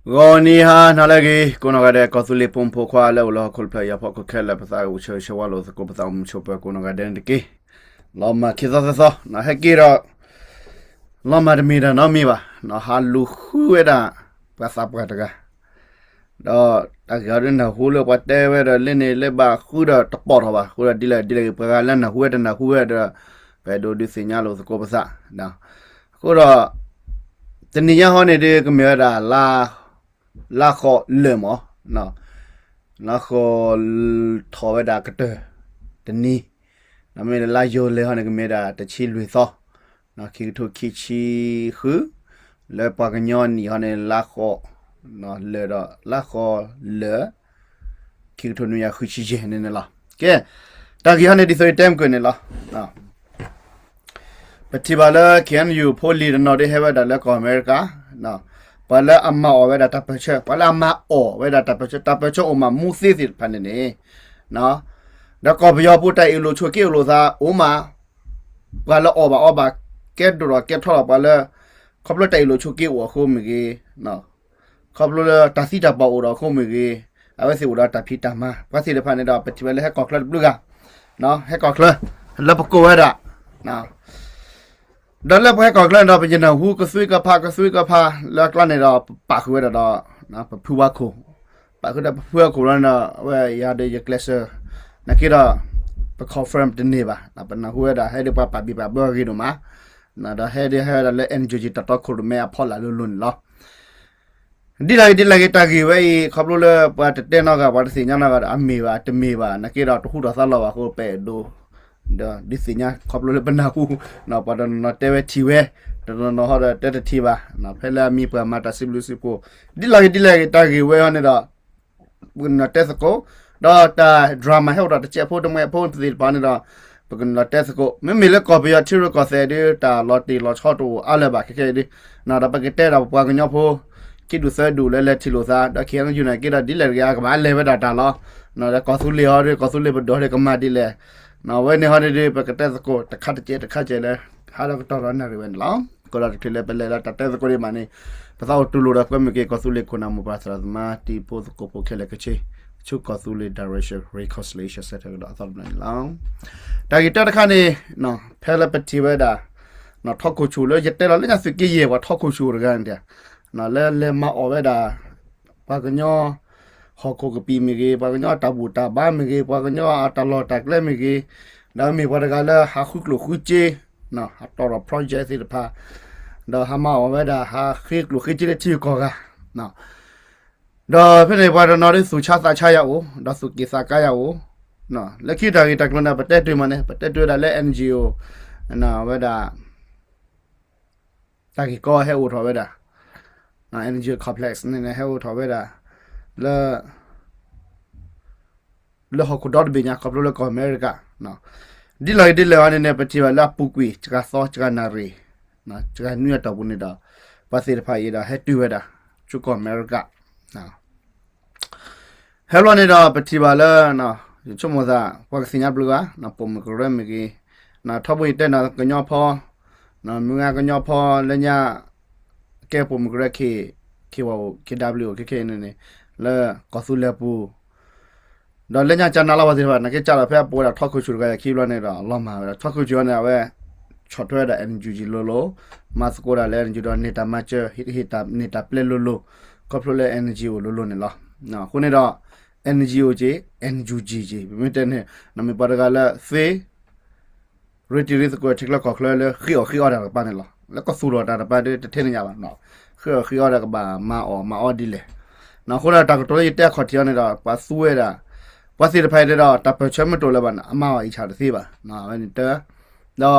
ဂီၤနံၤဟါနၤလၢအဂ့ၤ ကိးနီၢ်ဂၤဒဲး ကီၢ်သူလ့ၤဖိမုၣ်ဖိခွါလၢအိၣ်လၢဟီၣ်ခိၣ်တဖျၢၣ်အံၤအဖီခိၣ်ခဲလၢာ် ပသးအိၣ်ဆၢဂ့ၤဆၢဝါလိာ်သကိး ပသးအိၣ်မုာ်ဆိးပၢၤကိးနီၢ်ဂၤဒဲးန့ၣ်တက့ၢ်. လီၤမၢ်ခံသီသၢသီ ဟဲက့ၤဒီး လီၤမၢ်တမ့ၢ်တၢ်နီတမံၤဘၣ်, ဟးလူၤဃုဝဲဒၣ် ပှၤသးပှၢ်တဂၤ ဒီးတၢ်ဂ့ၢ်အံၤဒ်နၢ်ဟူလၢပှၤတဲဝဲဒီး လၢန့ၣ်လၢဘၣ်ဃုဒီးတပိာ်ထီၣ်ဘၣ်, အဃိဒီးဒ်လဲၣ်ဒ်လဲၣ်ဂ့ၤ ပှၤဂၤလၢနၢ်ဟူဝဲတနၢ်ဟူဝဲဒီး ပအဲၣ်ဒိးဒုးသ့ၣ်ညါလိာ်သကိးပသး, အဃိဒီး တနံၤညါဟီန့ၣ်ဒ်ကမ့ၢ်ဝဲဒၣ် လါဃိးလၢာ်မး, လါဃိးထီၣ်ဝဲဒၣ်ကတၢၢ်တနံၤ, မ့မ့ၢ်လၢလါယိၤလဲဟီန့ၣ် ကမ့ၢ်ဒၣ်တဆံလွံၢ်သီ, ခံကထိခံဆံဃု, လၢပှၤကညီနံၣ်ဟီန့ၣ် လါဃိးလၢာ်ဒီး လါဃိးလၢာ် ခံကထိနွံကယၤဃုဆံယဲၢ်န့ၣ်န့ၣ်လီၤ. ကဲ, တၢ်ဂ့ၢ်ဟီန့ၣ်ဒ်သိးယတဲမုၢ်ကၢၢ်န့ၣ်လီၤ. ပထံၣ်ဘၣ်လၢ ခ့ၣ်အဲၣ်ယူၣ် ဖိလံၤတနီၤဒ်ဟဲဝဲဒၣ်လၢကီၢ်အမဲရကၤ, ပှၤလၢအမၤအီၣ်ဝဲဒၣ်တၢ်ပၢၢ်ဆၢ, ပှၤလၢအမၤအီၣ်ဝဲဒၣ်တၢ်ပၢၢ်ဆၢ, တၢ်ပၢၢ်ဆၢအိၣ်မးမူသ့သ့ၣ်တဖၣ်န့ၣ်န့ၣ်, ဒီးကီၢ်ပယီၤပူၤတၢ်အ့ၣ်လိာ်ဆိးက့အိၣ်လိာ်သးအိၣ်မး, ပှၤလၢအီၣ်ဘၣ်အီဘၣ် ကဲဒိၣ်ထီၣ်ကဲထီထီၣ်ပှၤလၢ ခီဖျိတၢ်အ့ၣ်လိာ်ဆိးက့အိၣ်အဃိမ့ၢ်ဂ့ၤ, ခီဖျိလၢတၢ်သံတၢ်ပှၢ်အိၣ်ဒီးအဃိမ့ၢ်ဂ့ၤ, အဝဲသ့ၣ်အိၣ်ဒီးတၢ်ဖံးတၢ်မၤ ပှၤသ့ၣ်တဖၣ်န့ၣ်ဒီး ပထံၣ်ဝဲလၢဟဲကီၢ်ချၢတဘျုးဂၤ, ဟဲကီၢ်ချၢ လၢပကိးဝဲဒၣ် ဒီးလၢပဟဲကီၢ်ချၢန့ၣ်ဒီး ပယနၢ်ဟူကသွံကဖး ကသွံကဖး လၢအကျါန့ၣ်ဒီး ပပာ်ဃုာ်ဝဲဒၣ်ဒီး ပဖုဝါခိၣ်, ပာ်ဃုာ်ဒီးပဖုဝါခိၣ်လီၤန့ၣ်ဒီး အဝဲယၤဒီးယကျဲးစၢး နာ်က့ဒီး ပ confirm တန့ၢ်ဘၣ်, ပနၢ်ဟူဝဲဒၣ် ဟဲဒ်ပှၤပာ်ဘံၣ်ပာ်ဘၢအဂ့ၢ်ဒိၣ်မး, ဒီးဟဲဒ်ဟဲဝဲဒၣ်လၢ NUG တၢ်တီခိၣ်ရိၣ်မဲအဖီလာ်လိၤလိၤန့ၣ်လီၤ. ဒ်လဲၣ်ဂ့ၤဒ်လဲၣ်ဂ့ၤ တၢ်ဂ့ၢ်ဝဲအံၤ ခီဖျိလၢပှၤတတဲနီတဂၤ ပှၤတသ့ၣ်ညါနီတဂၤဒီး အမ့ၢ်ဘၣ် တမ့ၢ်ဘၣ် နာ်က့ဒီးတဟူထီၣ်သါလီၤဘၣ်အဃိ ပအဲၣ်ဒိး ဒီးဒုးသ့ၣ်ညါ ခီဖျိလၢပနၢ်ဟူ, ပှၤတနီၤနီၤတဲဝဲထံၣ်ဝဲ, တနီၤနီၤဟီဒီးတဲတထံၣ်ဘၣ်, ဖဲလၢအမံၤပှၢ်မၤတၢ်စံးဘျုးစံးဖှိၣ် ဒ်လဲၣ်ဂ့ၤဒ်လဲၣ်ဂ့ၤ တၢ်ဂ့ၢ်ဝဲအံၤန့ၣ်ဒီး ပကနုာ်လီၤတဲသကိး, ဒီးတၢ် drama ဟဲအိၣ်ဒီးတစဲးဖိတမှဲးဖိသ့ၣ်တဖၣ်န့ၣ်ဒီး ပကနုာ်လီၤတဲသကိး, မ့မ့ၢ်လၢကီၢ်ပယီၤထံရူၢ်ကီၢ်သဲးဒ်တၢ်လီၤတံၢ်လီၤဆဲးတအိၣ်အါလၢၤဘၣ်ခဲခဲအံၤဒ်, ဒီးပကတဲဒီးပပှၤကညီဖိ ခံဒူၣ်သၢဒူၣ်လၢလဲၤထံၣ်လိာ်သး ဒီး ခ့ၣ်အဲၣ်ယူၣ် နာ်က့ဒီးဒ်လဲၣ်တဂ့ၤ အကဘၣ်လဲၤဝဲဒၣ်တၢ်လီၤ, ဒီးကီၢ်သူလ့ၤဟီဒီး ကီၢ်သူလ့ၤပဒိၣ်ဒီးကမၤဒ်လဲၣ်, အဝဲန့ၣ်ဟီဒ် ပကတဲသကိးတခါတကဲးတခါတကဲးလၢ ဟးဒီးကတီၢ်ဒီးနၣ်ရံၣ်ဝဲန့ၣ်လီၤ. ကဒီးတချုးလၢပလဲၤလၢတၢ်တဲသကိးဒံးဘၣ်န့ၣ် ပသးအိၣ်တူၢ်လိာ်ဒီးကွဲမုာ်က့ၤ ကီၢ်သူလ့ၤခိၣ်နၢ်မိၢ်ပၢ်သရၣ်သမါ တံၤဖိသကိးဖိခဲလၢာ်ခဲဆ့ ဆူကီၢ်သူလ့ၤ Direction Reconciliation Centre ကဒီးအသီတဖျၢၣ်န့ၣ်လီၤ. တၢ်ဂ့ၢ်တၢတခါန့ၣ် ဖဲလၢပထံၣ်ဝဲဒၣ် ထီခိၣ်ဆူၣ်လၢယတဲလီၤလၢညါသုးက့ယဲၢ်ပှၤထီခိၣ်ဆူၣ်တဂၤန့ၣ် လၢလဲၤမၤအီၣ်ဝဲဒၣ် ပှၤကညီ ဟီၣ်ခိၣ်ကပံာ်မ့ၢ်ဂ့ၤ, ပှၤကညီတၢ်ဘူၣ်တၢ်ဘါမ့ၢ်ဂ့ၤ, ပှၤကညီအတၢ်လီၢ်တၢ်ကျဲမ့ၢ်ဂ့ၤ, ဒီးမ့ၢ်ပှၤတဂၤလၢဟးဃုကျိၣ်ဃုစ့, ဟးတီၢ်ဒီး project သ့ၣ်တဖၣ်, ဒီးဟးမၤအီၣ်ဝဲဒၣ် ဟးဃ့ကျိၣ်ဃ့စ့လၢထံဂုၤကီၢ်ဂၤ ဒီးဖဲန့ၣ်ပှၤတနီၤဒ်သူၣ်ဆါသးဆါယၤအိၣ်, ဒီးသူၣ်က့ၣ်သးကါယၤအိၣ်, လၢခံတၢ်ဂ့ၢ်တၢ်ကျိၤန့ၣ် ပတဲတ့ၢ်မးန့ၣ် ပတဲတ့ၢ်ဝဲဒၣ်လၢ NGO ဝဲဒၣ် တၢ်ဂ့ၢ်ကီဟဲအိၣ်ထီၣ်ဝဲဒၣ်, NGO complex န့ၣ် ဟဲအိၣ်ထီၣ်ဝဲဒၣ် လၢ လၢဟီၣ်ခိၣ်ဒီတဘ့ၣ်ညါ ခီဖျိလၢကီၢ်အမဲရကၤ, ဒ်လဲၣ်ဂ့ၤဒ်လဲၣ်ဂ့ၤန့ၣ်န့ၣ် ပထံၣ်ဘၣ်လၢအပူၤကွံာ် စှၤသီ စှၤနၣ်ရံၣ်, စှၤနွံအတီၢ်ပူၤန့ၣ်ဒီး ပှၤသ့ၣ်တဖၣ်အံၤဒီးဟဲတုၤဝဲဒၣ် ဆူကီၢ်အမဲရကၤ ဟဲဘျီန့ၣ်ဒီး ပထံၣ်ဘၣ်လၢ ယဆိကမိၣ်သး ပှၤကသ့ၣ်ညါဘျုးဂၤ ပိာ်မုၣ်ကရၢမ့ၢ်ဂ့ၤ, ထီဘိယတဲနၤကညီဖီ, မုၢ်ဂၤကညီဖီလၢညါ ကဲပိာ်မုၣ်ကရၢ K, K Y O, K W O, K K န့ၣ်န့ၣ် လၢကီၢ်သူလ့ၤပူၤ ဒီးလၢညါကၠါနၤလီၤပှၤသ့ၣ်တဖၣ် နာ်က့ကၠါလီၤဖဲအပူၤဝဲဒၣ်ထီခိၣ်ဆူၣ်တဂၤအခံဘျီန့ၣ်ဒီး လီၤမၢ်ဝဲဒၣ် ထီခိၣ်ဆူၣ်အံၤန့ၣ် အဝဲ ဆီၣ်ထွဲဝဲဒၣ် NUG လိၤလိၤ, မၤသကိးဒၣ်လၢ NUG ဒီးန့ၢ်တၢ်မၤစၢၤ ဟ့ၣ်တၢ်န့ၢ်တၢ်ပျဲလိၤလိၤ, ခီဖျိလၢ NGO လိၤလိၤန့ၣ်လီၤ. အဃိန့ၣ်ဒီး NGO က့ NUG က့ ပမ့ၢ်တဲန့ၣ် နမ့ၢ်ပှၤတဂၤလၢသ့ ရ့တံၤရ့သကိးထံကျါကီၢ်ချၢလၢဃ့အီၣ်ဃ့အီတၢ်တကပၤန့ၣ်လီၤ. လၢကသူၣ်ထီၣ်တၢ်တကပၤဒီးတထဲန့ၣ်ညါဘၣ်, ဃ့အီၣ်ဃ့အီဒီးကဘၣ်မၤအီၣ်မၤအီဒ်လဲၣ်. အဃိဒီးတၢ်ကတိၤလၢယတဲအခီၣ်ထံးအီၤန့ၣ်ဒီး ပှၤသူဝဲဒၣ် ပှၤသ့ၣ်တဖၣ်အံၤဒီး တၢ်ပၢၢ်ဆၢမ့ၢ်တအိၣ်လၢၤဘၣ်န့ၣ် အမၤအီၣ်အံၣ်ဆၣ်တသ့ဘၣ်. အဝဲန့ၣ်တၢ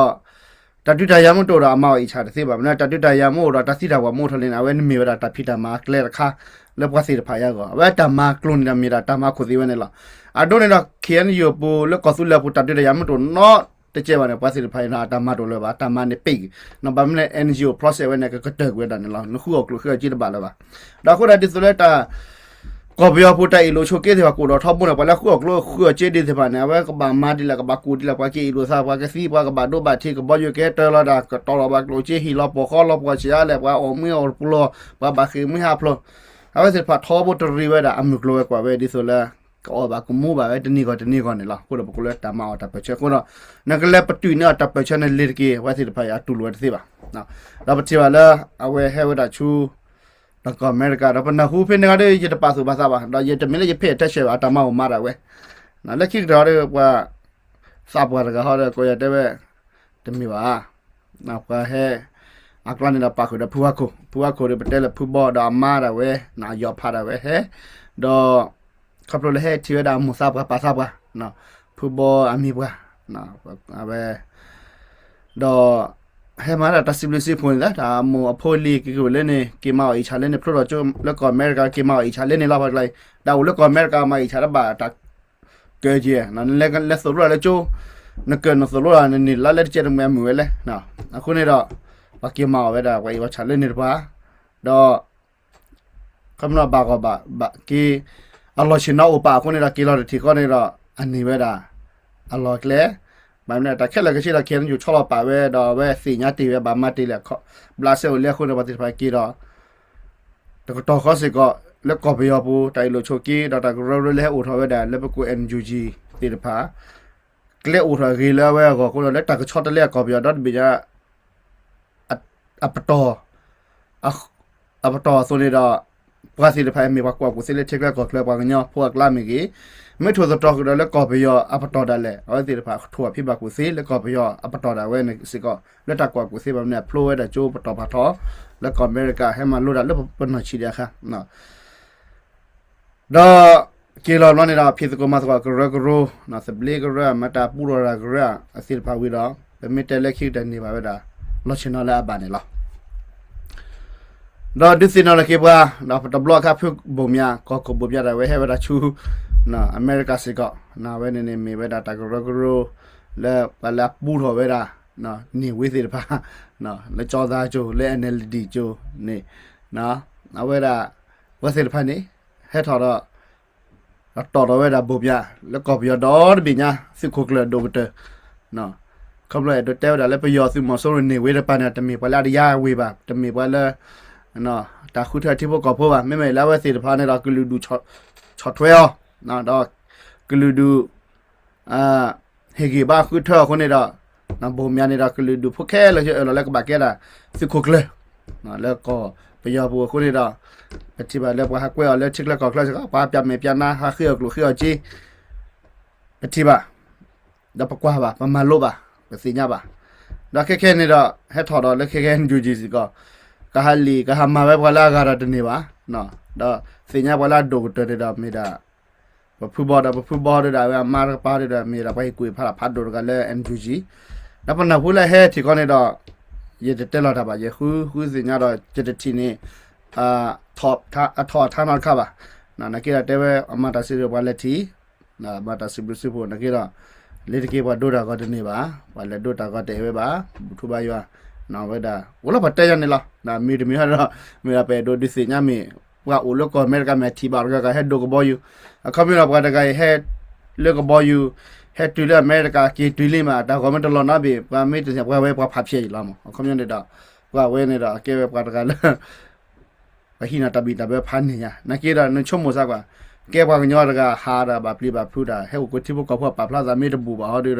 ဒီး တၢ်ဒုးတၢ်ယၤမ့ၢ်တအိၣ်ဒီးအမၤအီၣ်အံၣ်ဆၣ်တသ့ဘၣ်. မ့ၢ်တၢ်ဒုးတၢ်ယၤမ့ၢ်အိၣ်ဒီးတၢ်သံတၢ်ပှၢ်မ့ၢ်အိၣ်ထီၣ်လံန့ၣ် အဝဲန့ၣ်မ့ၢ်ဝဲဒၣ်တၢ်ဖံးတၢ်မၤအကျဲတခါ လၢပှၤသ့ၣ်တဖၣ်အံၤအဂီၢ် အဝဲတၢ်မၤကျိၤန့ၣ်ဒီးမ့ၢ်ဒၣ်တၢ်မၤခိၣ်သ့ဝဲန့ၣ်လီၤ. အဒိန့ၣ်ဒီး KNU အပူၤလၢကီၢ်သူလ့ၤအပူၤ တၢ်ဒုးတၢ်ယၤမ့ၢ်တအိၣ်နီတကဲဘၣ်န့ၣ် ပှၤသ့ၣ်တဖၣ်အံၤန့ၣ် အတၢ်မၤတအိၣ်လၢၤဘၣ်, တၢ်မၤန့ၣ်ပ့ၢ်က့ၤ ဘၣ်မနုၤလဲၣ် NGO process ဝဲန့ၣ် ကကတၢၢ်ကွံာ်ဝဲဒၣ်န့ၣ်လီၤ. နဃုအီၣ်ကျိၣ်ဃုအီၣ်စ့တဘၣ်လၢၤဘၣ်. ဒီးအဃိဒီးဒ်သိးလၢတၢ် ကီၢ်ပယီၤဖိတၢ်အ့ၣ်လိာ်ဆိးက့သ့ၣ်တဖၣ် ကအိၣ်ဒီးထီဘိန့ၣ် ပှၤလၢဃုအီၣ်ကျိၣ်ဃုအီၣ်စ့ဒ်သ့ၣ်တဖၣ်န့ၣ် အဝဲကဘၣ်မၤဒ်လဲၣ် ကဘၣ်ကူၣ်ဒ်လဲၣ် ပှၤက့ၤအ့ၣ်လိာ်သး ပှၤကသံ ပှၤကဘၣ်ဒိဘၣ်ထံး ကဘီယူၤကဟဲတၢၤလီၤတၢ် ကတီၤလီၤပှၤကျိၣ်စ့ ဟံၣ်လီၤပှီၢ်ဃီလီၤပှီၢ်ဆံးအါလဲၣ် ပှၤအီၣ်မ့ၤအီၣ်ပျီၢ် ပှၤဘၣ်ဃ့ၢ်မှံဟးဖျိး အဝဲသ့ၣ်တဖၣ်ထီဘိတရံးဝဲဒၣ် အမုၢ်ကျိၤဝဲၤကွာ်ဝဲဒ်သိးလၢ ကအီၣ်ဘၣ်ကမူဘၣ်ဝဲတနံၤဂီၢ်တနံၤဂီၢ်န့ၣ်လီၤ. အဃိဒီးပကိးလၢတၢ်မၤအီၣ်တၢ်ပၢၢ်ဆၢအဃိဒီး နကလဲၤပတုာ်န့ၢ်အီၤတၢ်ပၢၢ်ဆၢန့ၣ်လ့ၤတက့ၢ်. အဝဲသ့ၣ်တဖၣ်အံၤအတူၢ်လိာ်ဝဲတသ့ဘၣ်. ဒီးပထံၣ်ဘၣ်လၢ အဝဲဟဲဝဲဒၣ်ဆူ ဒီးကီၢ်အမဲရကၤ ဒီးပနၢ်ဟူဖဲန့ၣ်ခါဒီး ယတပာ်သူၣ်ပာ်သးဘၣ် ဒီးယတမ့ၢ်လၢယဖဲအထဲရှဲဘၣ် အတၢ်မၤအိၣ်မၤဒၣ်ဝဲ လၢခံကတၢၢ်ဒီးပှၤ သးပှၢ်တဂၤဟီဒီး ကိးယၤတဲဝဲ တမ့ၢ်ဘၣ် ပှၤဟဲ အကျါန့ၣ်ဒီးပာ်ဃုာ်ဒီးဖုဝါခိၣ်, ဖုဝါခိၣ်ဒီး ပတဲလၢဖုဘီဒီးအမါဒၣ်ဝဲ အယီၤဖးဒၣ်ဝဲဟဲ ဒီး ခီဖျိလၢဟဲထံၣ်ဝဲဒၣ်အမိၢ်သးပှၢ်ပၢ်သးပှၢ် ဖုဘီအမံၤပှၢ် အဝဲ ဒီး ဟဲမၤဒၣ်တၢ်စံးဘျုးစံးဖှိၣ်န့ၣ်လၢ တၢ်မိၢ်အဖိလံၤက့ၤက့ၤဝဲလၢန့ၣ် က့ၤမၤအီၣ်အံၣ်ဆၣ်လၢန့ၣ် ဖျိထီၣ်ကၠိလၢကီၢ်အမဲရကၤ က့ၤမၤအီၣ်အံၣ်ဆၣ်လၢန့ၣ်လီၤ. ပှၤကျါအံၤ တၢ်အိၣ်လၢကီၢ်အမဲရကၤ မၤအံၣ်ဆၣ်တဘၣ် တၢ်ကၢက့ၤ နလဲၤသိၣ်လိတၢ်လၢကၠိ နကၢၢ်နသိၣ်လိတၢ် နန့ၢ်လါလၢတကဲတမုာ်အမုာ်ဝဲလဲၣ်. အဃိန့ၣ်ဒီး ပှၤက့ၤမၤအီၣ်ဝဲဒၣ် ပှၤအံၣ်ပှၤဆၣ်လၢန့ၣ်တပှၤ ဒီး ခီဖျိဘၣ်ဂီၢ်ဘၣ်က့ၤ အလီၢ်ဆ့ၣ်နီၤအိၣ်ပာ်အဃိန့ၣ်ဒီး က့ၤလီၤတထံၣ်ဃီန့ၣ်ဒီး အန့ၢ်ဝဲဒၣ် အလီၢ်ကျဲ ဘၣ်မနုၤတၢ်ခဲလၢာ်ခဲဆ့ဒီး ခဲအံၤ ယူၢ်ဆီလီၤပာ်ဝဲဒီး အဝဲသ့ၣ်ညါတ့ၢ်ဝဲဘၣ်မၤတ့ၢ်လဲၣ် ဘျးစဲအိၣ်လၢအဃိန့ၣ် ပှၤသ့ၣ်တဖၣ်က့ၤဒီး တကတီၢ်ဃီစ့ၢ်ကီး လၢကီၢ်ပယီၤပူၤ တၢ်အ့ၣ်လိာ်ဆိးက့ ဒီးတၢ်ကရၢကရိလၢဟဲအိၣ်ထီၣ်ဝဲဒၣ် လၢပကိး NUG သ့ၣ်တဖၣ် ကျဲအိၣ်ထီၣ်အဂ့ၤလၢအဝဲအဂီၢ်အဃိဒီး လၢတၢ်ကဆီတလဲအကီၢ်ပယီၤဒီတဘ့ၣ်ညါ အပတီၢ် အပတီၢ်အသိးန့ၣ်ဒီး ပှၤသ့ၣ်တဖၣ်အံၤမ့ၢ်ပှၤကွၢ်ကူၣ်သ့လၢထံချၢကီၢ်ချၢ ပှၤကညီဖိအကျါမ့ၢ်ဂ့ၤ, မ့ၢ်ထိၣ်သတြီၤဃုာ်ဒီးလၢကီၢ်ပယီၤအပတီၢ်ဒၣ်လဲာ် အဝဲသ့ၣ်တဖၣ်ထိၣ်အဖံးဘၣ်ကူၣ်သ့လၢကီၢ်ပယီၤအပတီၢ်ဒၣ်ဝဲန့ၣ်စ့ၢ်ကီး လၢတၢ်ကွၢ်ကူၣ်သ့ဘၣ်မနုၤအဖျိဝဲဒၣ်ကၠိပတီၢ်ဖးထီ လၢကီၢ်အမဲရကၤ ဟဲမၤလိတၢ်လၢပနီၢ်ဆံးဒံးအခါ ဒီးက့ၤလီၤဘျီန့ၣ်ဒီး ဖံးသကိးမၤသကိးကရၢကရိ သဘျ့ကရၢ မၤတၢ်ပူထီၣ်တၢ်ကရၢအသ့ၣ်တဖၣ်ဝံၤဒီး ပမ့ၢ်တဲလၢခံကတၢၢ်န့ၢ်ဘၣ်ဝဲဒၣ် လီၢ်ဆ့ၣ်နီၤလၢအဘၣ်န့ၣ်လီၤ. ဒီးဒုးသ့ၣ်နီၣ်ထီၣ်က့ၤပှၤ ဒီးတဘျီအခါဖုဘိၣ်မၠး ကီၢ်ခိၣ်ဘိၣ်မၠးဒၣ်ဝဲဟဲဝဲဒၣ်ဆူ အမဲရကၤစ့ၢ်ကီး အဝဲန့ၣ်န့ၣ်မ့ၢ်ဝဲဒၣ်တၢ်ကရၢကရိ လၢပှၤလၢအပူထီၣ်ဝဲဒၣ် န့ၢ်ဝ့သ့ၣ်တဖၣ် လၢကၠီသးကၠိ လၢ NLD ကၠိန့ၣ် အဝဲဒၣ် ဝဲသ့ၣ်တဖၣ်န့ၣ် ဟဲထီၣ်ဒီး တီၣ်ထီၣ်ဝဲဒၣ်ဘိၣ်မၠး လၢကီၢ်ပယီၤဒီတဘ့ၣ်ညါ သုးခိၣ်ကျၢၢ်ဒိၣ်ကတၢၢ် ခီဖျိအဲၣ်ဒိးတဲဝဲဒၣ်လၢပယီၤသုးမီၤစိရိၤန့ၢ်ဝ့တပၤန့ၣ် တမ့ၢ်ပှၤလၢအတယါဝ့ၤဘၣ် တမ့ၢ်ပှၤလၢ တၢ်ဃုထၢထံဖိကီၢ်ဖိဘၣ် မ့မ့ၢ်လၢအဝဲသ့ၣ်တဖၣ်န့ၣ်ဒီး ကလုာ်ဒူၣ်ဆီၣ်ထွဲအီၤ ဒီး ကလုာ်ဒူၣ် ဟ့ၣ်ဂံၢ်ဘါဃုထၢအဃိန့ၣ်ဒီး ဘိၣ်မၠးန့ၣ်ဒီး ကလုာ်ဒူၣ်ဖိခဲလၢာ်အၢၣ်လီၤလၢကဘၣ်ကဲဒၣ် သုးခိၣ်ကျၢၢ် လၢကီၢ်ပယီၤပူၤအဃိန့ၣ်ဒီး ပထံၣ်ဘၣ်လၢပှၤဟးကွဲအီၤလၢထံချၢကီၢ်ချၢစ့ၢ်ကီး ပှၤပျၢ်မဲာ်ပျၢ်နါ ဟးဃ့အီၣ်ကျိၣ်ဃ့အီၣ်စ့ ပထံၣ်ဘၣ် ဒီးပကွၢ်ဘၣ် ပမၤလိဘၣ် ပသ့ၣ်ညါဘၣ် ဒီးခဲခဲန့ၣ်ဒီး ဟဲထီၣ်ဒီးလၢခဲခဲ NUG စ့ၢ်ကီး ကဟးလံာ်ကဟးမၤဝဲပှၤလၢအဂၤဒီးတန့ၢ်ဘၣ် ဒီးသ့ၣ်ညါပှၤလၢအဒိၣ်ကတၢၢ်န့ၣ်ဒီးမ့ၢ်ဒၣ် ပဖုဘီဒီး ပဖုဘီဒီး အဝဲအမါတကပၤဒီး မ့ၢ်ဒၣ်ပှၤဟ့ၣ်ကူၣ်ဖးဖးဒိၣ်တဂၤလၢ NUG ဒီးပနၢ်ဟူလၢဟဲထံၣ်ကီးန့ၣ်ဒီး ယတတဲလီၤတၢ်ဘၣ် ယဃုဃုသ့ၣ်ညါဒီး ယတထံၣ်န့ၣ် အထီၣ်အထါနီတခါဘၣ် နာ်က့ဒီးတဲဝဲအမၤတၢ်စံးဘျုးပှၤလဲၤထံၣ် မၤတၢ်စံးဘျုးစံးဖှိၣ်နာ်က့ဒီး လၢတက့ၢ်ပှၤဒိတၢ်ဂီၤတန့ၢ်ဘၣ် ပှၤလဲၤဒိတၢ်ဂီၤတအဲၣ်ဝဲဘၣ် ဘူၣ်ထူဘါယွၤ ဝဲဒၣ် အိၣ်လၢပှၤတဲယၤန့ၣ်လီၤ မ့ၢ်တမံၤဟီဒီး မ့ၢ်ဒၣ်ပအဲၣ်ဒိးဒုးသ့ၣ်ညါမ့ၢ် ပှၤအိၣ်လၢကီၢ်အမဲရကၤမ့ၢ်ထံၣ်ဘၣ်တဂၤဂၤဟဲဒိကဘီယူၤ အခီပညီဒီးပှၤတဂၤအံၤဟဲ လၢကဘီယူၤ ဟဲတုၤလၢအမဲရကၤက့ၤတုၤလံမး တၢ်ဂီၤမ့ၢ်တလီၤနီတဘ့ၣ် ပှၤမ့ၢ်တသ့ၣ်ညါပှၤဝဲပှၤဖးဖျဲးအံၤလီၤမး အခီပညီန့ၣ်ဒီး ပှၤဝဲန့ၣ်ဒီး ကဲဝဲပှၤတဂၤလၢ ပှၤဟံးန့ၢ်တၢ်ဘံၣ်တၢ်ဘၢဖးန့ၢ်ညါ နာ်က့ဒီး နဆိကမိၣ်စၢ်ကွၢ် ကဲပှၤကညီတဂၤဟးဒီးဘၣ်ပျံၤဘၣ်ဖုးတၢ် ဟဲအိၣ်က့ၤထံဖိကီၢ်ဖိပာ်ဖျါသးမ့ၢ်တဘူၣ်ဘၣ်ဟီဒီး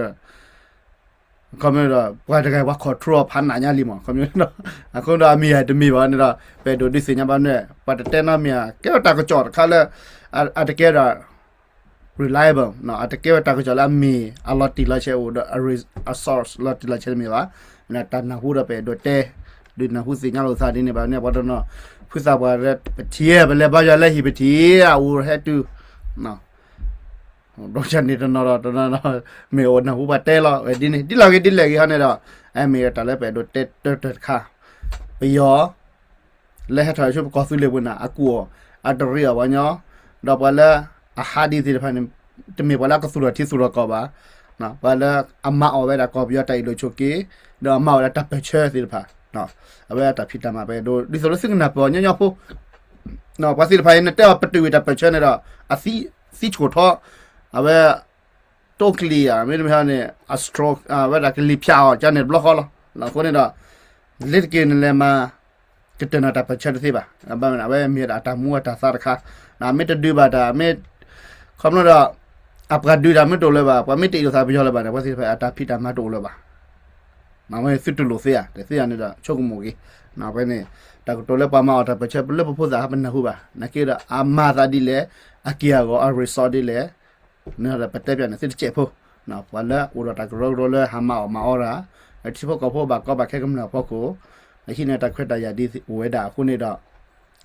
အခီပညီဒီး ပှၤတဂၤအံၤပှၤ control ဖးနးညါလံမး အခီပညီဒီး အမ့ၢ်ယၤတမ့ၢ်ဘၣ်န့ၣ်ဒီး ပအဲၣ်ဒိးဒုးသ့ၣ်ညါဘၣ်န့ၣ် ပှၤတတဲနီတမံၤဧါ ကဲဝဲတၢ်ကစီၣ်တခါလၢ အတကဲဒီး reliable အတကဲဝဲတၢ်ကစီၣ်လၢအမ့ၢ်အလီၤတံၢ်လီၤဆဲးအိၣ်ဒီး အ source လီၤတံၢ်လီၤဆဲးတမ့ၢ်ဘၣ် မ့ၢ်ဒၣ်တၢ်နၢ်ဟူဒီးပအဲၣ်ဒိးတဲ ဒုးနၢ်ဟူသ့ၣ်ညါလိာ်သးဒ်န့ၣ်ဘၣ်န့ၣ် ပှၤတနီၤ ဖုသးပှၢ်ပထံၣ် ပလဲၤဘါယွၤလၢဟံၣ်ပထံၣ် အအိၣ်ဟဲတုၤ ဒီးန့ၣ်တနီၤဒီးတနီၤ မ့ၢ်အိၣ်နၢ်ဟူပှၤတဲလီၤဝဲဒ်န့ၣ် ဒ်လဲၣ်ဂ့ၤဒ်လဲၣ်ဂ့ၤဟီန့ၣ်ဒီး အမ့ၢ်တၢ်လၢပအဲၣ်ဒိးတဲတၢ်တခါ ပယီၤ လၢဟဲထီၣ်ဆူပကီၢ်သူလ့ၤပူၤန့ၣ် အကူၣ်အီၤ အတရံးအီၤပှၤညီ ဒီးပှၤလၢအဟးဒ်သ့ၣ်တဖၣ်န့ၣ် တမ့ၢ်ပှၤလၢအကသူၣ်ထီၣ်ထံသူၣ်ထီၣ်ကီၢ်ဘၣ် ပှၤလၢအမၤအီၣ်ဝဲဒၣ်ကီၢ်ပယီၤတၢ်အ့ၣ်လိာ်ဆိးက့ ဒီးအမၤအီၣ်ဝဲဒၣ်တၢ်ပၢၢ်ဆၢသ့ၣ်တဖၣ် အဝဲအတၢ်ဖံးတၢ်မၤပအဲၣ်ဒိး ဒ်သိးလၢသုကနၢ်ပၢၢ်အီၤညီညီဖိ ပှၤသ့ၣ်တဖၣ်အံၤ နတဲအီၤပတုာ်ဝံၤတၢ်ပၢၢ်ဆၢန့ၣ်ဒီး အသံ သံဆှိၣ်ထီ အဝဲ တိၢ်ကလံၤဧါ မ့တမ့ၢ်န့ၣ် အ stroke ဝဲဒၣ်ကလံၤဖၠးအီၤ ကန့ၣ်တဘျီဃီလီၤ. အဃိန့ၣ်ဒီး လ့ၤတက့ၢ်နလဲၤမၤ က ကတၢၢ်နီၣ်တၢ်ပၢၢ်ဆၢတသ့ဘၣ်. ဘၣ်မနုၤ အဝဲမ့ၢ်ဝဲဒၣ်အတၢ်မူအတၢ်သးတခါ, မ့ၢ်တဒုးဘၣ်တၢ် မ့ၢ် ခီဖျိဒီး အပှၤဒုးတၢ်မ့ၢ်တအိၣ်လၢၤဘၣ်, ပှၤမ့ၢ်တအ့ၣ်လိာ်သးပယီၤလၢၤဘၣ်ဒီး ပှၤသ့ၣ်တဖၣ်အတၢ်ဖံးတၢ်မၤတအိၣ်လၢၤဘၣ်. မ့ၢ်သုတလိၣ်သ့ဧါ, တသ့ဧါန့ၣ်ဒီး ဆိကမိၣ်က့ၤ. အဝဲန့ၣ် တၢ်ကတိၤလၢပှၤမၤအီၣ်တၢ်ပၢၢ်ဆၢလၢပဖိသၣ်ဟါ ပနၢ်ဟူဘၣ်. နာ်က့ဒီး အမၤသးဒ်လဲၣ်, အက့ၢ်အဂီၤအ result ဒ်လဲၣ် န့ၣ်ဒီးပတဲပၠးန့ၣ်သုတစဲးဖိ, ပှၤလၢအိၣ်ဒီးတၢ်ကရၢကရိလၢဟးမၤအီၣ်မၤအီတၢ်, ထံဖိကီၢ်ဖိဘၣ်ကီဘၣ်ခဲကမျၢၢ်အဖီခိၣ်, ဟံးန့ၢ်တၢ်ခွဲးတၢ်ယာ်ဒ်အိၣ်ဝဲဒၣ်အဃိန့ၣ်ဒီး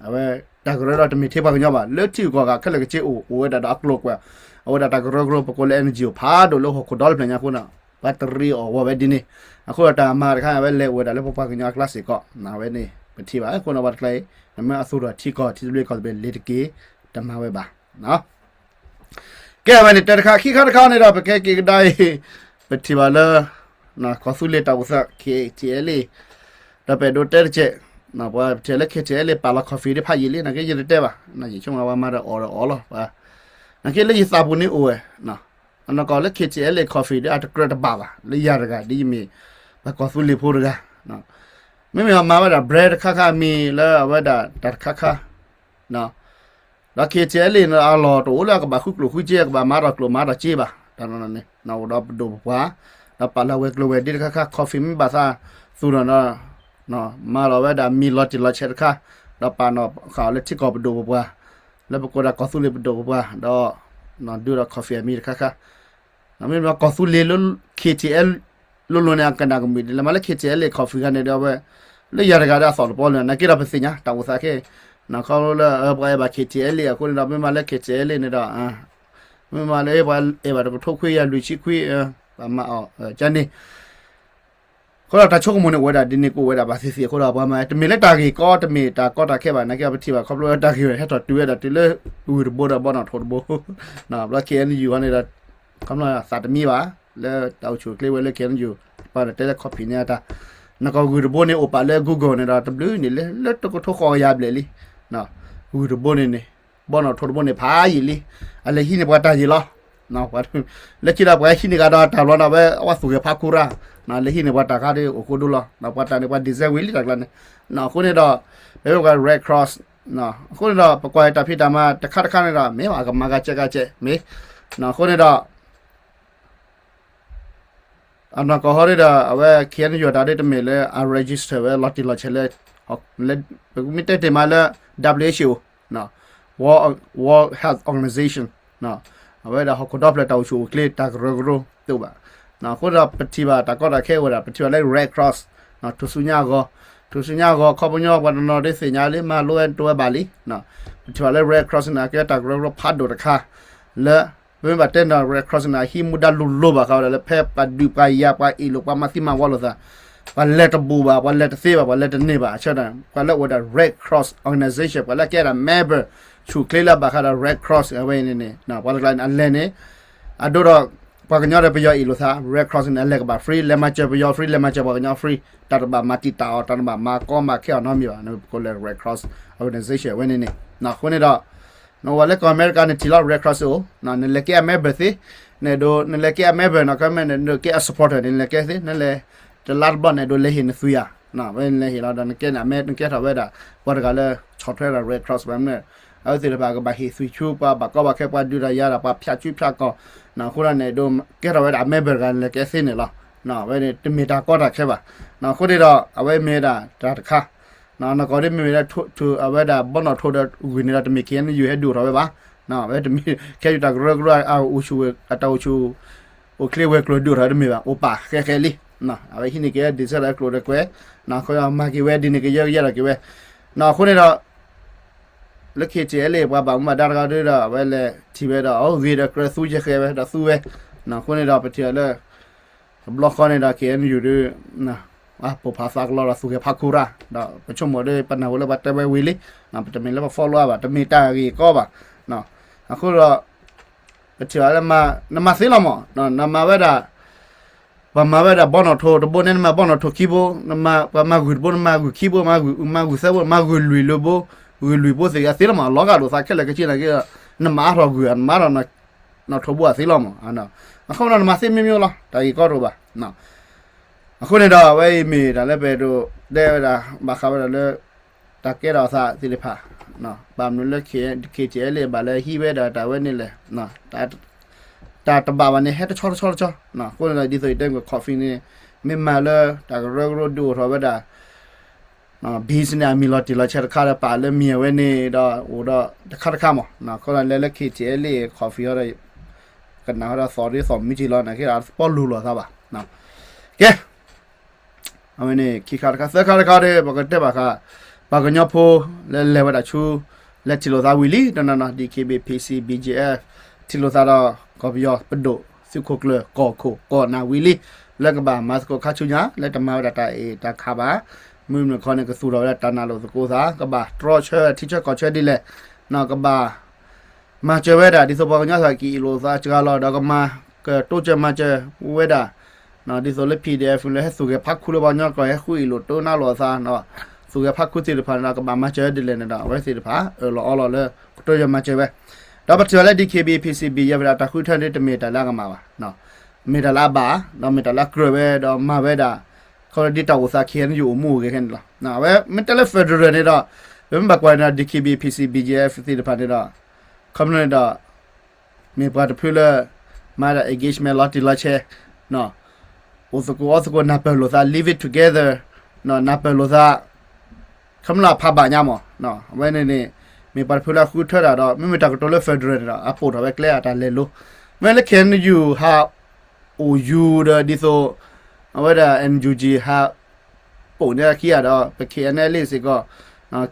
အဝဲတၢ်ကရၢဒီးတမ့ၢ်ထဲပှၤကညီဘၣ်, လၢထံဂုၤကီၢ်ဂၤခဲလၢာ်ခဲဆ့အိၣ် အိၣ်ဝဲဒၣ်ဒီးအကျိၤအကွာ်, အဝဲဒၣ်တၢ်ကရၢကရိပကိးလၢ N G O ဖးဒိၣ်လၢဟီၣ်ခိၣ်ဒီဖျၢၣ်ညါအဃိန့ၣ် ပှၤတရံးအီၣ်ဝီၤဝဲဒ်န့ၣ်, အဃိဒီးတၢ်မၤတခါန့ၣ် အဝဲလဲၤအိၣ်ဝဲဒၣ်လၢပပှၤကညီအကျါစ့ၢ်ကီး, အဝဲန့ၣ်ပထံၣ်ဘၣ်အဃိန့ၣ် ပှၤတကျါအံၤ နမ့ၢ်အသူၣ်ထီၣ်ထံကီၢ် ထံသဘျ့ကီၢ်သဘျ့လ့ၤတက့ၢ်, တမၤဝဲဘၣ်. ကဲ အဝဲန့ၣ်တဲတခါ, ခံခါတခါန့ၣ်ဒီး ပကဲက့ၤကဒါအံၤ ပထံၣ်ဘၣ်လၢ ကီၢ်သူလ့ၤတၢ်အိၣ်သး K T L A ဒီးပအဲၣ်ဒိးတဲတကဲး, ပှၤပထံၣ်လၢ K T L A ပာ်လီၤ coffee ဒ်ဖးယံာ်လံ, နာ်က့ယတတဲဘၣ်, ယဆိကမိၣ်ပှၤမၤဒီးအီၣ်ဒီးအီလီၤ, နာ်က့လၢယသးပူၤန့ၣ်အိၣ်ဝဲ, အနီၢ်ကီၢ်လၢ K T L A coffee ဒ်အတကြၢးတဘၣ်ဘၣ်, လၢယၤတဂၤဒ်ယမ့ၢ် ပှၤကီၢ်သူလ့ၤဖိတဂၤ, မ့မ့ၢ်အမၤဝဲဒၣ် brand တခါခါအမံၤလၢအဝဲဒၣ်တၢ်တခါခါ ဒီး K T L A န့ၣ် အလီၢ်တအိၣ်လၢအကဘၣ်ဃုကျိၣ်ဃုစ့ အကဘၣ်မၤထီၣ်ကျိၣ်မၤထီၣ်စ့ဘၣ်, တၢ်န့ၣ်န့ၣ် အိၣ်ဒီးပဒိၣ်ပပှၢ်, ဒီးပာ်လၢဝဲၤကျိၤဝဲၤဒ့တခါခါ coffee မ့ၢ်ဘၣ်သးသူၣ်ဒီး မၤလီၤဝဲဒၣ်မံၤလီၤတံၢ်လီၤဆဲးတခါ, ဒီးပာ်နီၣ်ဃာ်အီၤလၢထံကီၢ်ပဒိၣ်ပပှၢ်, လၢပကိးဒၣ်ကီၢ်သူလ့ၤပဒိၣ်ပပှၢ်, ဒီး ဒုးဒီး coffee အမံၤတခါခါ မ့မ့ၢ်ကီၢ်သူလ့ၤလၢ K T L လိၤလိၤန့ၣ် အကနၣ်ကမုာ်ဒ်လဲၣ်, မ့ၢ်လၢ K T L A coffee ခါန့ၣ်ဒီးဝဲ လၢယၤတဂၤဒီးအသီၣ်တပီလၢၤ, နာ်က့ဒီးပသ့ၣ်ညါ တၢ်အိၣ်သးခဲအံၤ, ခီဖျိလၢပှၤအဲၣ်ဘၣ် K T L A အဃိန့ၣ်ဒီး မ့ၢ်မၤလၢ K T L A န့ၣ်ဒီး မ့ၢ်မၤလၢပှၤအဲၣ်ဘၣ်တကထိခွံကယၤလွံၢ်ဆံခွံ, ပှၤမၤအီၣ်ကန့ၣ် အဃိဒီးတၢ်ဆိကမိၣ်န့ၣ်အိၣ်ဝဲဒၣ်ဒ်န့ၣ်ကအိၣ်ဝဲဒၣ်ဘၣ်သ့ၣ်သ့ၣ်အဃိဒီး ပှၤမၤ တမ့ၢ်လၢတၢ်ဂ့ၢ်ကီ တမ့ၢ်တၢ်ကီတၢ်ခဲဘၣ်, နာ်က့ပထံၣ်ဘၣ်ခီဖျိတၢ်ဂ့ၢ်ဟဲထီၣ်တုၤဝဲဒၣ်တုၤလၢ ဂုၢ်တဘိဒီးဘီနီၣ်ထိးတဘိ, ဘျီ K N U ဟီန့ၣ်ဒီး ခီဖျိသးတမံဘၣ်, လၢတၢ်အိၣ်ဆူၣ်အိၣ်ချ့ဝဲလၢ K N U ပှၤဒီးတဲလၢ copy န့ၢ်အတၢ်, နကီၢ်ဂုၢ်တဘိန့ၣ် အိၣ်ပာ်လၢ Google န့ၣ်ဒီး တဘျုးန့ၣ်လၢ လၢတကထိဃိးကယၤဘျဲၣ်လံ, ဂုၢ်တဘိန့ၣ်န့ၣ် ဘီနီၣ်ထိးတဘိန့ၣ်ဖးယံာ်လံ, အလဲၤဟံးန့ၢ်ပှၤတၢ်ယံာ်လီၤ. လၢခံဒီးပှၤဟံးန့ၢ်ကဒီးတၢ်ဘျီဒီး အဝဲအဝဲသူၣ်ဂဲၤဖးခူရၣ်, လဲၤဟံးန့ၢ်ပှၤတၢ်ခါဒ်အိၣ်ဃိဒိလီၤ, ပှၤတၢ်န့ၣ် ပှၤ design ဝံၤလံတၢ်ကျါန့ၣ်, အဃိန့ၣ်ဒီး ပမ့ၢ်ကွၢ် Red Cross, အဃိန့ၣ်ဒီး ပကွၢ်တၢ်ဖံးတၢ်မၤတခါတခါန့ၣ်ဒီး မ့ၢ်ဘၣ်ကမၤဂၤကဲဂၤကဲမ့ၢ်, အဃိန့ၣ်ဒီး အနီၢ်ကီၢ်ဟီဒ်ဒီး အဝဲ K N U တၢ်ဒ်တမ့ၢ်လၢအ register ဝဲလီၤတံၢ်လီၤဆဲးလၢ ပမ့ၢ်တဲတ့ၢ်မးလၢ W H O, World, World Health Organization, အဝဲဒၣ်ဟီၣ်ခိၣ်ဒီဖျၢၣ်တၢ်အိၣ်ဆူၣ်အိၣ်ချ့တၢ်ကရၢကရိတအိၣ်ဘၣ်, အဃိဒီးပထံၣ်ဘၣ်တၢ်ကီတၢ်ခဲအိၣ်ဝဲဒၣ် ပထံၣ်ဘၣ်လၢ Red Cross, ထူၣ်စုညါအဂီၢ်, ထူၣ်စုညါအဂီၢ် ခီပညီပှၤတနီၤဒ်သ့ၣ်ညါလံ မၤလိဝဲတဝဲဘၣ်လံ, ပထံၣ်ဘၣ်လၢ Red Cross န့ၣ် အကဲတၢ်ကရၢကရိဖးဒိၣ်တခါ လၢ ပမ့ၢ်ဘၣ်တဲန့ၣ်ဒီး Red Cross န့ၣ် အဟံးမူဒါလိၤလိၤဘၣ်ဃးဝဲဒၣ်လၢ ဖဲပှၤဒုးပှၤယၤ ပှၤအ့ၣ်လိာ် ပှၤမၤသံမၤဝီလိာ်သး, ပှၤလဲၤတဘူးဘၣ် ပှၤလဲၤတသ့ဘၣ် ပှၤလဲၤတန့ၢ်ဘၣ် အဆၢတၢ် ပှၤလၢအိၣ်ဝဲဒၣ် Red Cross Organization ပှၤလၢကဲဒၣ် member ဆူၣ်ချ့လၢဘၣ်ဃးဒီး Red Cross အဝဲအံၤန့ၣ်န့ၣ် ပှၤတကျါန့ၣ် အလဲၤန့ၣ် အဒိဒီး ပှၤကညီဒီးပယီၤအ့ၣ်လိာ်သး Red Cross န့ၣ် အလဲၤကဘၣ် free လဲၤမၤစၢၤပယီၤ free လဲၤမၤစၢၤပှၤကညီ free တၢ်တဘၣ်မၤတံာ်တာ်အီၤ တၢ်တဘၣ်မၤကီမၤခဲအီၤနီတမံၤဘၣ် ပကိးလၢ Red Cross Organization အဝဲန့ၣ်န့ၣ် အဃိန့ၣ်ဒီး နအိၣ်ဝဲလၢကီၢ်အမဲရကၤန့ၣ်ထံၣ်လီၤ Red Cross အိၣ် နလဲၤကဲအ member သ့, နဒိ နလဲၤကဲအ member နီၢ်ကီၢ်မဲန့ၣ် နကဲအ supporter န့ၣ် နလဲၤကဲသ့ နလဲၤ တလါတဘျီန့ၣ် ဒိးလဲၤဟ့ၣ်နသွံၣ်ဧါ, ဝဲန့ၣ်လဲၤဟ့ၣ်လီၤဒီး နကဲန့ၣ် အမဲ နကဲထီၣ်ဝဲဒၣ် ပှၤတဂၤလၢ ဆီၣ်ထွဲဒၣ် Red Cross ဝဲမ့ၢ် အဝဲသ့ၣ်တဖၣ်ကဘၣ်ဟ့ၣ်သွံၣ်ဆူ ပှၤဘၣ်ကီဘၣ်ခဲ ပှၤဒုးတၢ်ယၤဒီး ပှၤဖၠးစုဖၠးကီၢ်, အဃိန့ၣ် ဒိးကဲထီၣ်ဝဲဒၣ် အ member တဂၤန့ၣ် လဲၤကဲသ့န့ၣ်လီၤ, ဝဲန့ၣ် တမ့ၢ်တၢ်ကီတၢ်ခဲဘၣ်, အဃိန့ၣ်ဒီး အဝဲမ့ၢ်ဝဲဒၣ်တၢ်တခါ နကီၢ်ဒ်မ့မ့ၢ်လၢ အဝဲဒၣ်ဘီနီၣ်ထိးဒီးဂုၢ်န့ၣ်ဒီး တမ့ၢ် K N U ဟဲဒုးအိၣ်ထီၣ်ဝဲဘၣ်, ဝဲတမ့ၢ် ခဲအံၤတၢ်ကရၢကရိ အအိၣ်ဆူၣ် အတၢ်အိၣ်ဆူၣ် အိၣ်ချ့ဝဲၤကျိၤဒုးအိၣ်ထီၣ်တမ့ၢ်ဘၣ် အိၣ်ပာ်ဃဲဃဲလံ, အဝဲဟံးန့ၢ်က့ၤ ဒ်စဲဒီးကျိၤဒီးကွဲး, အဃိမၤက့ၤဝဲဒ်န့ၣ်ကယၢကယဲထီၣ်က့ၤဝဲ, အဃိန့ၣ်ဒီး လၢ K T L A ပှၤဘၣ်မူဘၣ်ဒါတဂၤဒီး အဝဲလဲၤထံၣ်ဝဲဒီး အဂ့ၤဒီးကြၢးသူယဲၢ်ဃဲဝဲဒီးသူဝဲ, အဃိန့ၣ်ဒီး ပထံၣ်အီၤလၢ တဘျီဃီန့ၣ်ဒီး K N U ဒီး ပိာ်ဖးသးကလီဒီးသူၣ်ဂဲၤဖးခူရၣ်, ဒီးပဆိကမိၣ်ဒီး ပနၢ်ဟူလၢပှၤတဲဝဲဝံၤလံ, ပတမ့ၢ်လၢပ follow ဘၣ် တမ့ၢ်တၢ်ဂ့ၢ်ကီဘၣ်, အဃိဒီး ပထံၣ်အီၤလၢ နမၤသ့လီၤမး, နမၤဝဲဒၣ် ပှၤမၤဝဲဒၣ်ဘီနီၣ်ထိးတဘိန့ၣ် နမၤဘီနီၣ်ထိးခံဘိ, ပှၤမၤဂုၢ်တဘိ နမၤဂုၢ်ခံဘိ, မၤဂုၢ်သၢဘိ, မၤဂုၢ်လွံၢ်လၢဘိ, ဂုၢ်လွံၢ်ဘိသ့ၣ်ဂ့ၤသ့လီၤမး, လီၤဂာ်လိာ်သးခဲလၢာ်ခဲဆ့န့ၣ်က့, နမၤအါထီၣ်ဂုၢ်ဧါ, နမၤထီၣ်နီၣ်ထိးဘိဧါသ့လီၤမး, အဃိဒီးနမၤသ့မ့ၢ်မ့ၢ်လီၤ, တၢ်ဂ့ၢ်ကီတအိၣ်ဘၣ်, အဃိန့ၣ်ဒီး အဝဲအံၤမ့ၢ်တၢ်လၢပအဲၣ်ဒိးတဲဝဲဒၣ် ဘၣ်ဃးဝဲဒၣ်လၢ တၢ်ကဲထီၣ်အသးသ့ၣ်တဖၣ်, ဘၣ်မနုၤလၢ K T L ဘၣ်လၢဟံးဝဲဒၣ်တၢ်ဝဲန့ၣ်လဲၣ်, တၢ်တဘၣ်ဘၣ်န့ၣ် ဟဲတဆီတဆီတဆီ, အဃိန့ၣ်ဒီး ဒ်သိးယတဲမ့ၢ် coffee န့ၣ် မ့ၢ်မၤလၢတၢ်ကရၢကရိဒုးအိၣ်ထီၣ်ဝဲဒၣ် business အမံၤလီၤတံၢ်လီၤဆဲးတခါဒီး ပာ်လၢမံၤအဝဲန့ၣ်ဒီး အိၣ်ဒီးတခါတခါမး, ခီလီၤလဲၤလၢ K T L coffee ဟီဒီး ကနၣ်ဟီဒီးသီၣ်ဒ်သီၣ်မုၢ်က့ၤလီၤ နာ်က့ဒီး တပီလိၤလိာ်သးဘၣ်, ကဲ အဝဲန့ၣ် ခံခါတခါ သၢခါတခါဒီး ပကတဲဘၣ်ဃး ပှၤကညီဖိလၢလဲၤဝဲဒၣ်ဆူ လဲၤထံၣ်လိာ်သးဝံၤလံ တနီၤနီၤ D K B P C B G F ထံၣ်လိာ်သးဒီး ကီၢ်ပယီၤပဒိၣ် သုးခိၣ်ကျၢၢ် ကီၢ်ခိၣ် ကီၢ်နၢ်ဝံၤလံ လၢကဘၣ်မၤသကိးခါဆူညါ လၢတမၤဝဲဒၣ်တၢ်အဲၣ်တၢ်ခးဘၣ်, မုၢ်မုၢ်ခီန့ၣ် ကသူၣ်ထီၣ်ဝဲဒၣ်တၢ်နာ်လိာ်သကိးသး ကဘၣ်တြီဆၢထံဆၢကီၢ်ဆၢဒ်လဲၣ်, ကဘၣ် မၤစၢၤဝဲဒၣ် ဒ်သိးပှၤကညီသ့ၣ်ကအ့ၣ်လိာ်သးစှၤလီၤ ဒီးကမၤ ကတိစၢၤမၤစၢၤဝဲဒၣ်, ဒ်သိးလၢ P D F လၢဟဲသူၣ်ဂဲၤဖးခူလၢပှၤကညီကျါ ဟဲဃုအ့ၣ်လိာ်တိနာ်လိာ်အသး, သူၣ်ဂဲၤဖးခူသ့ၣ်တဖၣ်န့ၣ်ဒီး ကဘၣ်မၤစၢၤဒ်လဲၣ်န့ၣ်ဒီး အဝဲသ့ၣ်တဖၣ် အၢၣ်လီၤအီလီၤလၢ ကတိစၢၤမၤစၢၤဝဲ, ဒီးပထံၣ်ဘၣ်လၢ D K B P C B ယဲၢ်ဖဲဒၣ် တၢ်ဃုထၢန့ၣ် တမ့ၢ်တၢ်လၢအကမၣ်ဘၣ်, မ့ၢ်တၢ်လၢအဘၣ်, ဒီးမ့ၢ်တၢ်လၢအကြၢးဝဲ ဒီးမၤဝဲဒၣ် ခီဖျိဒ်တၢ်အိၣ်သး K N U အိၣ်မူအိၣ်ဂဲၤခဲန့ၣ်လီၤ. အဝဲမ့ၢ်တဲလၢ federal န့ၣ်ဒီး ပမ့ၢ်ဘၣ်ကွၢ်န့ၣ်ဒီး D K B P C B G F သ့ၣ်တဖၣ်န့ၣ်ဒီး ခီဖျိန့ၣ်ဒီး မ့ၢ်ပှၤတဖုလၢ မၤဒၣ် engagement လီၤတံၢ်လီၤဆဲး, အိၣ်သကိးအီသကိး နၢ်ပၢၢ်လိာ်သး live it together, နၢ်ပၢၢ်လိာ်သး ခီဖျိအဖးဘၣ်ညါမး, အဝဲန့ၣ်န့ၣ် မ့ၢ်ပှၤတဖုလၢအဃုထၢတၢ်ဒီး မ့မ့ၢ်တၢ်ကတိၤလၢ federal န့ၣ်ဒီး အပိာ်ထီၣ်ဝဲကျဲအတၢ်လဲၤလိၤ, မ့ၢ်လၢ K N U ဟးအိၣ်ယူၤဒီးဒ်သိး အဝဲဒၣ် N U G ဟး ပိာ်န့ၢ်ခံဂၤဒီး ပ K N L A စ့ၢ်ကီး,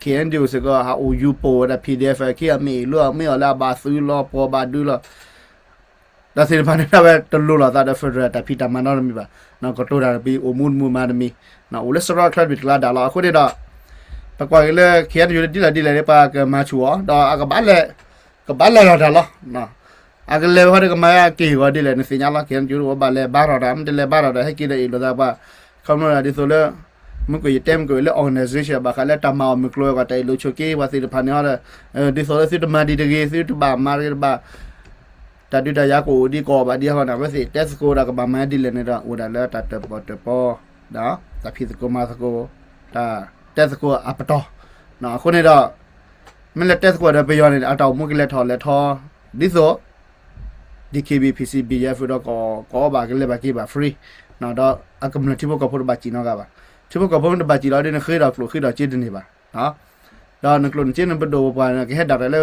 K N D O စ့ၢ်ကီး ဟးအိၣ်ယူၤပိာ်ဝဲဒၣ် P D F ခံဂၤ မ့ၢ်အ့ၣ်လိာ်မ့ၢ်အီၤလၢအဘၣ်သုးလီၤ ပှီၤဘၣ်ဒုလီၤ, တၢ်သ့ၣ်တဖၣ်န့ၣ် အဝဲတလိၤလိာ်သးဒီး federal တၢ်ဖံးတၢ်မၤနီတမံၤဘၣ်, ကတိၤတၢ်တပံၤ အိၣ်မူတမူမၤတမံၤ, အိၣ်လၢစရီချၢတဘ့ၣ်တကျါဒၣ်လီၤ. အဃိန့ၣ်ဒီး ပကွၢ်က့ၤလၢ K N U လၢဒ်လဲၣ်ဒ်လဲၣ်န့ၣ် ပှၤကမၤဆူၣ်အီၤ ဒီးအကဘၣ်လဲၤ ကဘၣ်လဲၤလီၤတၢ်လီၤ အကလဲၤဝဲဃီဒီးကမၤက့ၢ်ဂီၤဒ်လဲၣ် နသ့ၣ်ညါလီၤ. K N U အိၣ်ဘၣ်လဲၤဘါထီၣ်တၢ် မ့ၢ်တလဲၤဘါထီၣ်တၢ် ဟဲက့ၤဒီးအ့ၣ်လိာ်သးပှၤ, ခီဖျိဒ်သိးလၢ မ့ၢ်ကွၢ်ယတဲမ့ၢ်ကွၢ်လၢ organization ဘၣ်ဃးလၢတၢ်မၤအီၣ်မုၢ်ကျိၤဝဲၤကွာ် တၢ်အ့ၣ်လိာ်ဆိးက့ ပှၤသ့ၣ်တဖၣ်န့ၣ်ဒီး ဒ်သိးလၢသုတမၤဒံးတဂ့ၤ သုတဘၣ်မၤတဂ့ၤတဘၣ် တၢ်ဒုးတၢ်ယၤကအိၣ်ဒံးကအိၣ်ဘၣ်ဒံးအဃိန့ၣ် အဝဲသ့ၣ်တဲသကိးဒီးကဘၣ်မၤဒ်လဲၣ်န့ၣ်ဒီး အိၣ်ဒၣ်လၢတၢ်တၢၣ်ပီၣ်တၢၣ်ပီ ဒီးတၢ်ဖံးသကိးမၤသကိး တၢ်တဲသကိးအပတီၢ်, အဃိန့ၣ်ဒီး မ့ၢ်လၢတဲသကိးဒီးပယီၤန့ၣ် အတၢ်အိၣ်မူကလဲၤထီၣ်လဲၤထီ ဒ်သိး D K B P C B ယဲၢ်ဖုဒီးကီၢ်ကီၢ်ဘၣ်ကလဲၤဘၣ်က့ၤဘၣ် free, ဒီးအကမျၢၢ်ထံဖိကီၢ်ဖိတဘၣ်စံၣ်နီတဂၤဘၣ်. ထံဖိကီၢ်ဖိမ့ၢ်တဘၣ်စံၣ်လီၤဒီး နဃ့ဒီးကျိၣ်ဃ့ဒီးစ့တန့ၢ်ဘၣ်, ဒီးနကျိၣ်နစ့နပဒိၣ်ပပှၢ်န့ၣ် ကဟဲဒၣ်တၢ်လၢ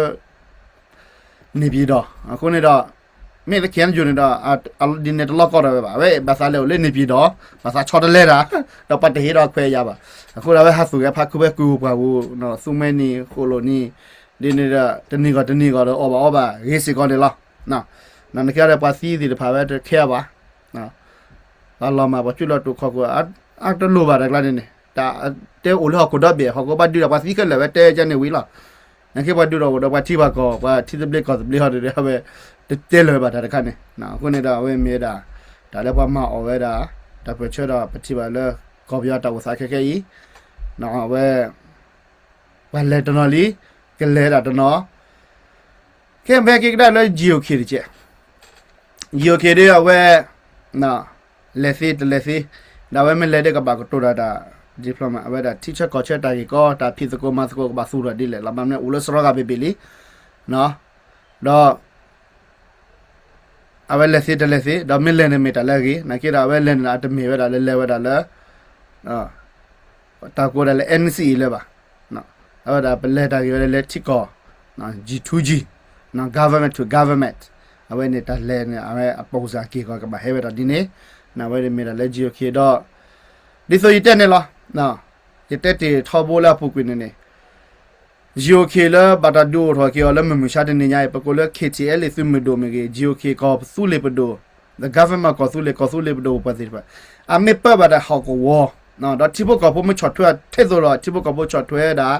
န့ၣ်ပၠံၣ်ဒီး အဃိန့ၣ်ဒီး မ့ၢ်လၢ K N U န့ၣ်ဒီး ဒ်န့ၣ်တလီၢ်ကီၢ်ဒီးဝဲဘၣ်. အဝဲဘၣ်သးလဲၤအိၣ်လၢန့ၣ်ပၠံၣ်ဒီး ဘၣ်သးဆီတလဲတၢ် ဒီးပှၤတဟ့ၣ်ဒီးခွဲးယာ်ဘၣ်. အဃိဒီး အဝဲဟးသူၣ်ဂဲၤဖးခူဖဲကုၢ်ပှၢ်ပူၤ သူမှဲနံၤဃိၣ်လိာ်နံၤ ဒ်န့ၣ်ဒီး တနံၤဂီၢ်တနံၤဂီၢ်ဒီး အီၣ်ဘၣ်အီဘၣ်ဂ့ၤစ့ၢ်ကီးန့ၣ်လီၤ. နကဲဒီးပှၤသံသ့ၣ်တဖၣ်ဝဲတခဲအီၤဘၣ်. ပှၤလီၤမၢ်ပှၤစုလီၤတိာ်ခီၣ်ခိၣ် အတလိၣ်ဘၣ်တၢ်ကျါန့ၣ်န့ၣ် တၢ်တဲအိၣ်လၢဟီၣ်ခိၣ်ဒီဘ့ၣ် ဟီၣ်ခိၣ်ဘၣ်ဒုးဒီးပှၤသံခဲလၢာ်ဝဲတဲကန့ၣ်ဝံၤလီၤ. နကဲပှၤဒုးဒီးအိၣ်ဒီးပှၤထံပှၤကီၢ် ပှၤထံသဘျ့ကီၢ်သဘျ့ဟီဒီး အဝဲတတဲလၢၤဘၣ်တၢ်တခါန့ၣ်. အဃိန့ၣ်ဒီး အဝဲမ့ၢ်ဝဲဒၣ် တၢ်လၢပှၤမၤအီၣ်ဝဲဒၣ် တၢ်ပၢၢ်ဆၢဒီးပထံၣ်ဘၣ်လၢ ကီၢ်ပယီၤတၢ်အိၣ်သးခဲခဲအံၤ အဝဲ ပှၤလဲၤတနီၤလံ ကလဲၤဒၣ်တနီၤ ကဲ မ့ၢ်က့ၤကဒါလၢ G O K တကဲး G O K ဒီးအဝဲ လဲၤသ့တလဲၤသ့ ဒီးအဝဲမ့ၢ်လဲၤဒီးကဘၣ်ကတိၤတၢ်တၢ် diploma အဝဲဒၣ်ထံဆၢကီၢ်ဆၢတၢ်ဂ့ၢ်ကီ တၢ်ဖံးသကိးမၤသကိးကဘၣ်သူၣ်ထီၣ်ဒ်လဲၣ်လီၤ. ဘၣ်မနုၤအိၣ်လၢစရီဂာ်ဘ့ၣ်ဘ့ၣ်လံ ဒီး အဝဲလဲၤသ့တလဲၤသ့ ဒီးမ့ၢ်လဲၤန့ၣ်မ့ၢ်တၢ်လၢအဂ့ၤ နာ်က့ဒီးအဝဲလဲၤန့ၣ်ဒီး အတမ့ၢ်ဝဲဒၣ်လၢလဲၤဝဲဒၣ်လၢ တၢ်ကိးဒၣ်လၢ N C A လၢၤဘၣ်. အဝဲဒၣ်ပလဲၤတၢ်ဂ့ၢ်ဝဲဒၣ်လၢထံကီၢ် G to G, government to government အဝဲန့ၣ်တၢ်လဲၤန့ၣ် အဝဲအပိၢ်စၢ်က့ၢ်ကီၢ်ကဘၣ်ဟဲဝဲဒၣ်ဒ်န့ၣ် အဝဲန့ၣ်မ့ၢ်ဒၣ်လၢ G O K ဒီး ဒ်သိးယတဲန့ၣ်လီၤ. ယတဲတ့ၢ်ထီဘိလၢအပူၤကွံာ်န့ၣ်န့ၣ် G O K လၢဘၣ်တၢ်ဒုးအိၣ်ထီၣ်က့ၤအီၤလၢမုၢ်မုၢ်ဆါတနံၤညါအံၤ ပကိးလၢ K T L A သုးမုၢ်ဒိၣ်မ့ၢ်ဂ့ၤ G O K ကီၢ်သူလ့ၤပဒိၣ် the government ကီၢ်သူလ့ၤ ကီၢ်သူလ့ၤပဒိၣ်ပှၤသ့ၣ်တဖၣ် အမ့ၢ်ပၢဘၣ်တၢ်ဟီၣ်ကဝီၤ ဒီးထံဖိကီၢ်ဖိမ့ၢ်ဆီၣ်ထွဲအီၤထဲသိးဒီး ထံဖိကီၢ်ဖိဆီၣ်ထွဲဒၣ်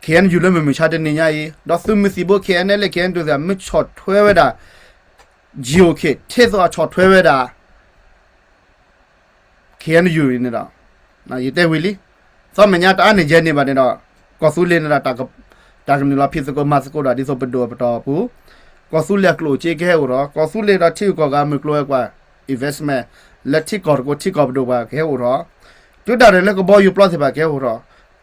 K N U လၢမုၢ်မုၢ်ဆါတနံၤညါအံၤ ဒီးသုးမုၢ်သံၣ်ဘိ K N L A K N D O သ့ၣ်မ့ၢ်ဆီၣ်ထွဲဝဲဒၣ် G O K ထဲသိးအဆီၣ်ထွဲဝဲဒၣ် K N U အံၤန့ၣ်ဒီး ယတဲဝံၤလံ သီမဲာ်ညါတအါန့ၢ်ယဲၢ်န့ၣ်ဘၣ်န့ၣ်ဒီး ကီၢ်သူလ့ၤန့ၣ်ဒီး တၢ်ကနုာ်လီၤဖံးသကိးမၤသကိးဒီး ဒ်သိးပဒိၣ်အပတီၢ်အပူၤ ကီၢ်သူလ့ၤအကျိၣ်အစ့ကဟဲအိၣ်ထီၣ် ကီၢ်သူလ့ၤဒီးထံဂုၤကီၢ်ဂၤမုၢ်ကျိၤဝဲၤကွာ် investment လၢထံကီၢ်တကိးထံကီၢ်ပဒိၣ်ပှၤကဟဲအိၣ်ထီၣ် တုၤဒၣ်န့ၣ်လၢကဘီယူၤပျီသ့ၣ်တဖၣ်ကဟဲအိၣ်ထီၣ်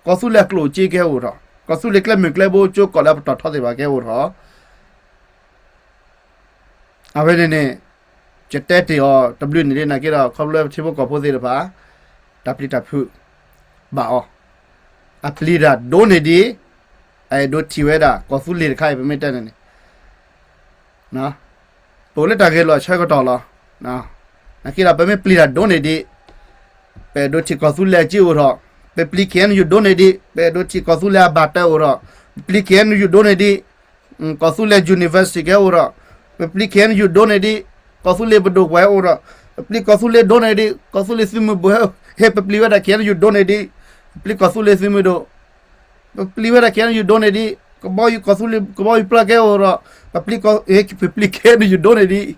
ကီၢ်သူလ့ၤအကျိၣ်အစ့ကဟဲအိၣ်ထီၣ်, ကီၢ်သူလ့ၤကျဲမုၢ်ကျဲဘိကၠိကီၢ်လၢအပတီၢ်ထီသ့ၣ်တဖၣ်ကဟဲအိၣ်ထီၣ် အဝဲန့ၣ်န့ၣ် ယတဲတ့ၢ်အီၤတဘျုးန့ၣ်ဒ်နာ်က့ဒီး ခီဖျိလၢပထံဖိကီၢ်ဖိသ့ၣ်တဖၣ် တၢ်ပျံၤတၢ်ဖုးဘၣ်အီၤ, အပျံၤတၢ်ဒိၣ်န့ၢ်ဒံး, အအဲၣ်ဒိးထံၣ်ဝဲဒၣ် ကီၢ်သူလ့ၤတခါအံၤ ပမ့ၢ်တဲန့ၣ်န့ၣ် ပအိၣ်လၢတၢ်ဂဲၤလိာ်အဆၢကတီၢ်လီၤ. နာ်က့ဒီး ပမ့ၢ်ပျံၤတၢ်ဒိၣ်န့ၢ်ဒံး, ပအဲၣ်ဒိးထံၣ်ကီၢ်သူလ့ၤအစ့အိၣ်ထီၣ်, ပပျံၤ K N U ဒိၣ်န့ၢ်ဒံး, ပအဲၣ်ဒိးထံၣ်ကီၢ်သူလ့ၤအဘၣ်တၢ်အိၣ်ထီၣ်, ပပျံၤ K N U ဒိၣ်န့ၢ်ဒံး, ကီၢ်သူလ့ၤ university ကဟဲအိၣ်ထီၣ်, ပပျံၤ K N U ဒိၣ်န့ၢ်ဒံး, ကီၢ်သူလ့ၤပဒိၣ်ပှၤဟဲအိၣ်ထီၣ်, ပပျံၤကီၢ်သူလ့ၤဒိၣ်န့ၢ်ဒံး, ကီၢ်သူလ့ၤသုးမုၢ်ဘိၣ်ဟဲ, ဟဲပပျံၤဝဲဒၣ် K N U ဒိၣ်န့ၢ်ဒံး, ပပျံၤကီၢ်သူလ့ၤသုးမုၢ်ဒိၣ် ပပျံၤဝဲဒၣ် K N U ဒိၣ်န့ၢ်ဒံး, ကဘီယူၤ ကီၢ်သူလ့ၤ ကဘီယူၤပျၢ်ကဟဲအိၣ်ထီၣ်, ပပျံၤ K N U ဒိၣ်န့ၢ်ဒံး,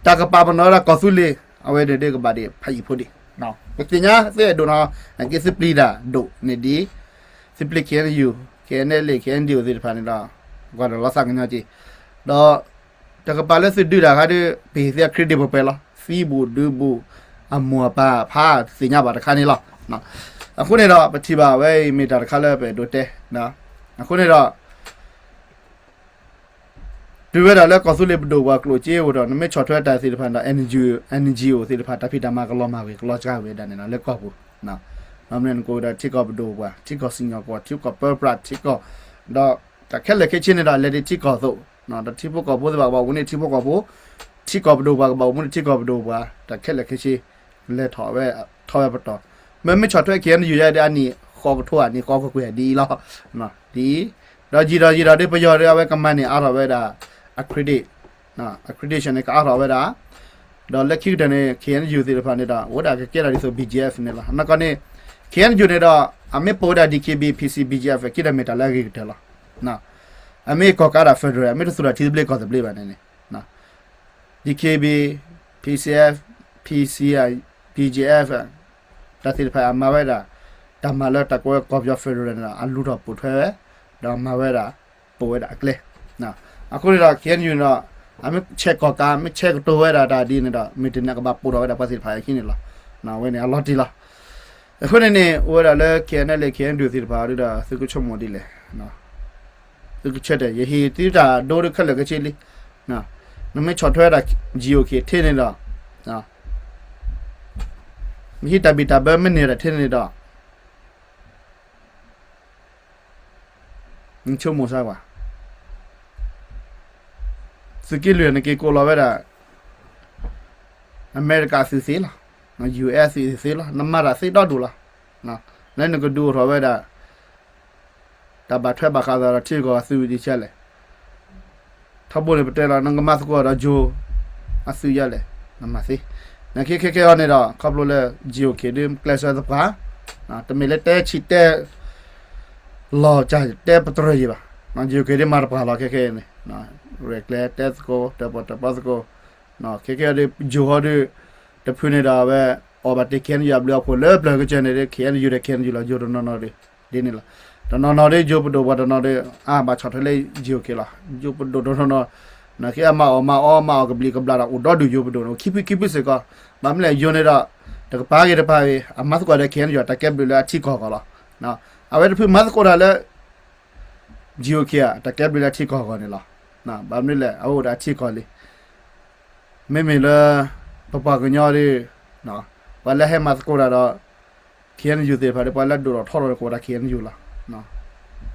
တၢ်ကပာ်ပနီၣ်ဝဲဒၣ်ကီၢ်သူလ့ၤ, အဝဲန့ၣ်ဒ်ကဘၣ်ဒံးဖးယံာ်ဖိဒံး, ပသ့ၣ်ညါသုအဲၣ်ဒိးနီၤ, နာ်က့သုပျံၤတၢ်ဒိၣ်န့ၢ်ဒံး, သုပျံၤ K N U, K N L A, K N D O သ့ၣ်တဖၣ်န့ၣ်ဒီး, ကွၢ်ဒီးလီၤသးကညီက့ၤ, ဒီး တကပၤလၢသုဒုးတၢ်ခါဒီး ပဟ့ၣ်သ့အခရံဒ့ၣ်ပှဲၤပှဲၤလီၤ. သံဘူးဒုးဘူး, အမိၢ်အပၢ်ဖးသ့ၣ်ညါဘၣ်တခါန့ၣ်လီၤ. အဃိန့ၣ်ဒီး ပထံၣ်ဘၣ်ဝဲအံၤမ့ၢ်တၢ်တခါလၢပအဲၣ်ဒိးတဲ, အဃိန့ၣ်ဒီး တုၤဝဲဒၣ်လၢကီၢ်သူလ့ၤပဒိၣ်ပှၤကျိၣ်စ့အိၣ်ဒီး နမ့ၢ်ဆီၣ်ထွဲတၢ်သ့ၣ်တဖၣ်န့ၣ်ဒီး N G O, N G O သ့ၣ်တဖၣ် တၢ်ဖံးတၢ်မၤကလီၤမၢ်ဝဲ ကလီၤစှၤဝဲဒၣ်န့ၣ်လီၤ လၢကီၢ်ပူၤ, မ့ၢ်နကိးဝဲဒၣ်ထံကီၢ်ပဒိၣ်ပှၤ, ထံကီၢ်စံၣ်ညီၣ်ကွီၢ်, ထံကီၢ်ပၢပြး, ထံကီၢ်, ဒီးတၢ်ခဲလၢာ်ခဲဆ့န့ၣ်ဒီး လဲၤဒ်ထံကီၢ်အသိး, ဒီးထံဖိကီၢ်ဖိသ့ၣ်တဖၣ်ကဘၣ်အိၣ်မူန့ၢ်ထံဖိကီၢ်ဖိ, ထံကီၢ်ပဒိၣ်ပှၤကဘၣ်အိၣ်မူန့ၢ်ထံကီၢ်ပဒိၣ်ပှၤ, တၢ်ခဲလၢာ်ခဲဆ့ လဲၤထီၣ်ဝဲ, ထီၣ်ဝဲပတီၢ်, မ့မ့ၢ်ဆီၣ်ထွဲ K N U ယါဒီးအနံၣ်ဃိးကထိ အနံၣ်ဃိးကကွံာ်ဒ်အံၤလီၤ, ဒ်အံၤ, ဒီးယံာ်ဒီးယံာ်ဒီးဒ်ပယီၤဒီး အဝဲကမၤန့ၢ်အါထီၣ်ဝဲဒၣ် accredit, accreditation န့ၣ် ကအါထီၣ်ဝဲဒၣ်, ဒီးလၢခံကတၢၢ်န့ၣ် K N U သ့ၣ်တဖၣ်န့ၣ်ဒီး အိၣ်ဝဲဒၣ်ကကဲထီၣ်ဒ်သိး B G F န့ၣ်လီၤ. နီၢ်ကီၢ်န့ၣ် K N U န့ၣ်ဒီး အမ့ၢ်ပိာ်ဝဲဒၣ် D K B, P C, B G F ခံဒီးမ့ၢ်တၢ်လၢအဂ့ၤကတၢၢ်လီၤ. အမ့ၢ်ကီၢ်ကးဒၣ် federal, အမ့ၢ်တသူၣ်ထီၣ်ထံသဘျ့ကီၢ်သဘျ့ဘၣ်န့ၣ်န့ၣ် D K B, P C F, P C I, P G F, တၢ်သ့ၣ်တဖၣ်အမၤဝဲဒၣ် တၢ်မၤလၢတၢ်ကိးဝဲကီၢ်ပယီၤ federal န့ၣ်ဒီး အလူၤထီၣ်ပိာ်ထွဲဝဲ, ဒီးမၤဝဲဒၣ် ပိာ်ဝဲဒၣ်အကျဲ, အဃိန့ၣ်ဒီး K N U န့ၣ်ဒီး အမ့ၢ်ဆဲးကီၢ်ကး မ့ၢ်ဆဲးကတိၤဝဲဒၣ်တၢ်ဒ်န့ၣ်ဒီး မ့ၢ်တန့ၢ်ကဘၣ်ပိာ်ထီၣ်ဝဲဒၣ်ပှၤသ့ၣ်တဖၣ်အခံန့ၣ်လီၤ. အဝဲန့ၣ်အလီၤတံၢ်လီၤ. အဃိန့ၣ်န့ၣ် အိၣ်ဝဲဒၣ်လၢ K N L A, K N D O သ့ၣ်တဖၣ်ဒီး သုကဆိကမိၣ်ဒ်လဲၣ် သုကဆၢတဲာ် ယဟ့ၣ်သုတၢ်ဒိဒီးခဲလၢာ်ခဲဆ့လံ. နမ့ၢ်ဆီၣ်ထွဲဒၣ် G O K ထဲန့ၣ်ဒီး, မ့ၢ်ဟံးတၢ်ဘံၣ်တၢ်ဘၢမ့ၢ်န့ၢ်ဒၣ်ထဲန့ၣ်ဒီး, နဆိကမိၣ်စၢ်ကွၢ်, သုးက့လွံၢ်နက့ၤကိးလီၤဝဲဒၣ် အမဲရကၤသုးသ့လီၤ, U S သုးသ့လီၤ, နမၤတၢ်သ့ဒီဒူၣ်လီၤ. လၢနကဒုးအိၣ်ထီၣ်ဝဲဒၣ် တၢ်ဘၣ်ထွဲဘၣ်ဃးသးဒီးထံဂုၤကီၢ်ဂၤအသုးဒ်လဲၣ်. ထီဘိန့ၣ်ပတဲလီၤ နကမၤသကိးဒီး Joe အသုးယဲလဲၣ်, နမၤသ့. နက့ခဲကဲအံၤန့ၣ်ဒီး ခီဖျိလၢ G O K ဒ်ကျဲးစၢးသပှၢ်, တမ့ၢ်လၢတဲဆံးတဲ လီၤစၢ်တဲပတြၢၤယံၤဘၣ်. G O K ဒ်မၤတပှၢ်လီၤခဲခဲအံၤန့ၣ်, ရဲၣ်ကျဲၤတဲသကိး တၢၣ်ပီၣ်တၢၣ်ပီသကိး, ခဲခဲအံၤဒ် Joe ဟီဒ် တဖုန့ၣ်ဒီးအဝဲ အီၣ်ဘၣ်တ့ၢ် K N U အဘျုးအဖှိၣ်လၢပျၢၤကစၢၢ်န့ၣ်ဒ် K N U ဒီး K N U လီၤ ယိၤတနီၤနီၤဒ် ဒ်န့ၣ်လီၤ. တနီၤနီၤဒ် ယိၤပဒိၣ်ပှၤတနီၤဒ် အါဘၣ်ဆီၣ်ထွဲလၢ G O K လီၤ. ယိၤပဒိၣ်တနီၤနီၤ နက့အမၤအီၣ်မၤအီမၤအီၣ်ကဘျံးကဘျၣ်ဒီး အိၣ်ဒီဒူၣ်ယိၤပဒိၣ်န့ၣ် အိၣ်ခံဖုခံဖုစ့ၢ်ကီး, ဘၣ်မနုၤလဲၣ် ယိၤန့ၣ်ဒီး တကပၤဂ့ၤတပၤဂ့ၤ အမၤသကိးဒီး K N U တၢ်ကဲဘျုးလၢအထံကီၢ်ဂီၢ်လီၤ. အဝဲတဖုမၤသကိးတၢ်လၢ G O K တၢ်ကဲဘျုးလၢအထံကီၢ်ဂီၢ်န့ၣ်လီၤ. ဘၣ်မနုၤလဲၣ် အဝဲအိၣ်ဒီးအထံကီၢ်လံ. မ့မ့ၢ်လၢ ပပှၤကညီဒ် ပှၤလၢဟဲမၤသကိးတၢ်ဒီး K N U သ့ၣ်တဖၣ်ဒီး ပှၤလၢဒိၣ်ထီၣ်ထီထီၣ်ဒီး ကိးဝဲဒၣ် K N U လီၤ. အဟံၣ်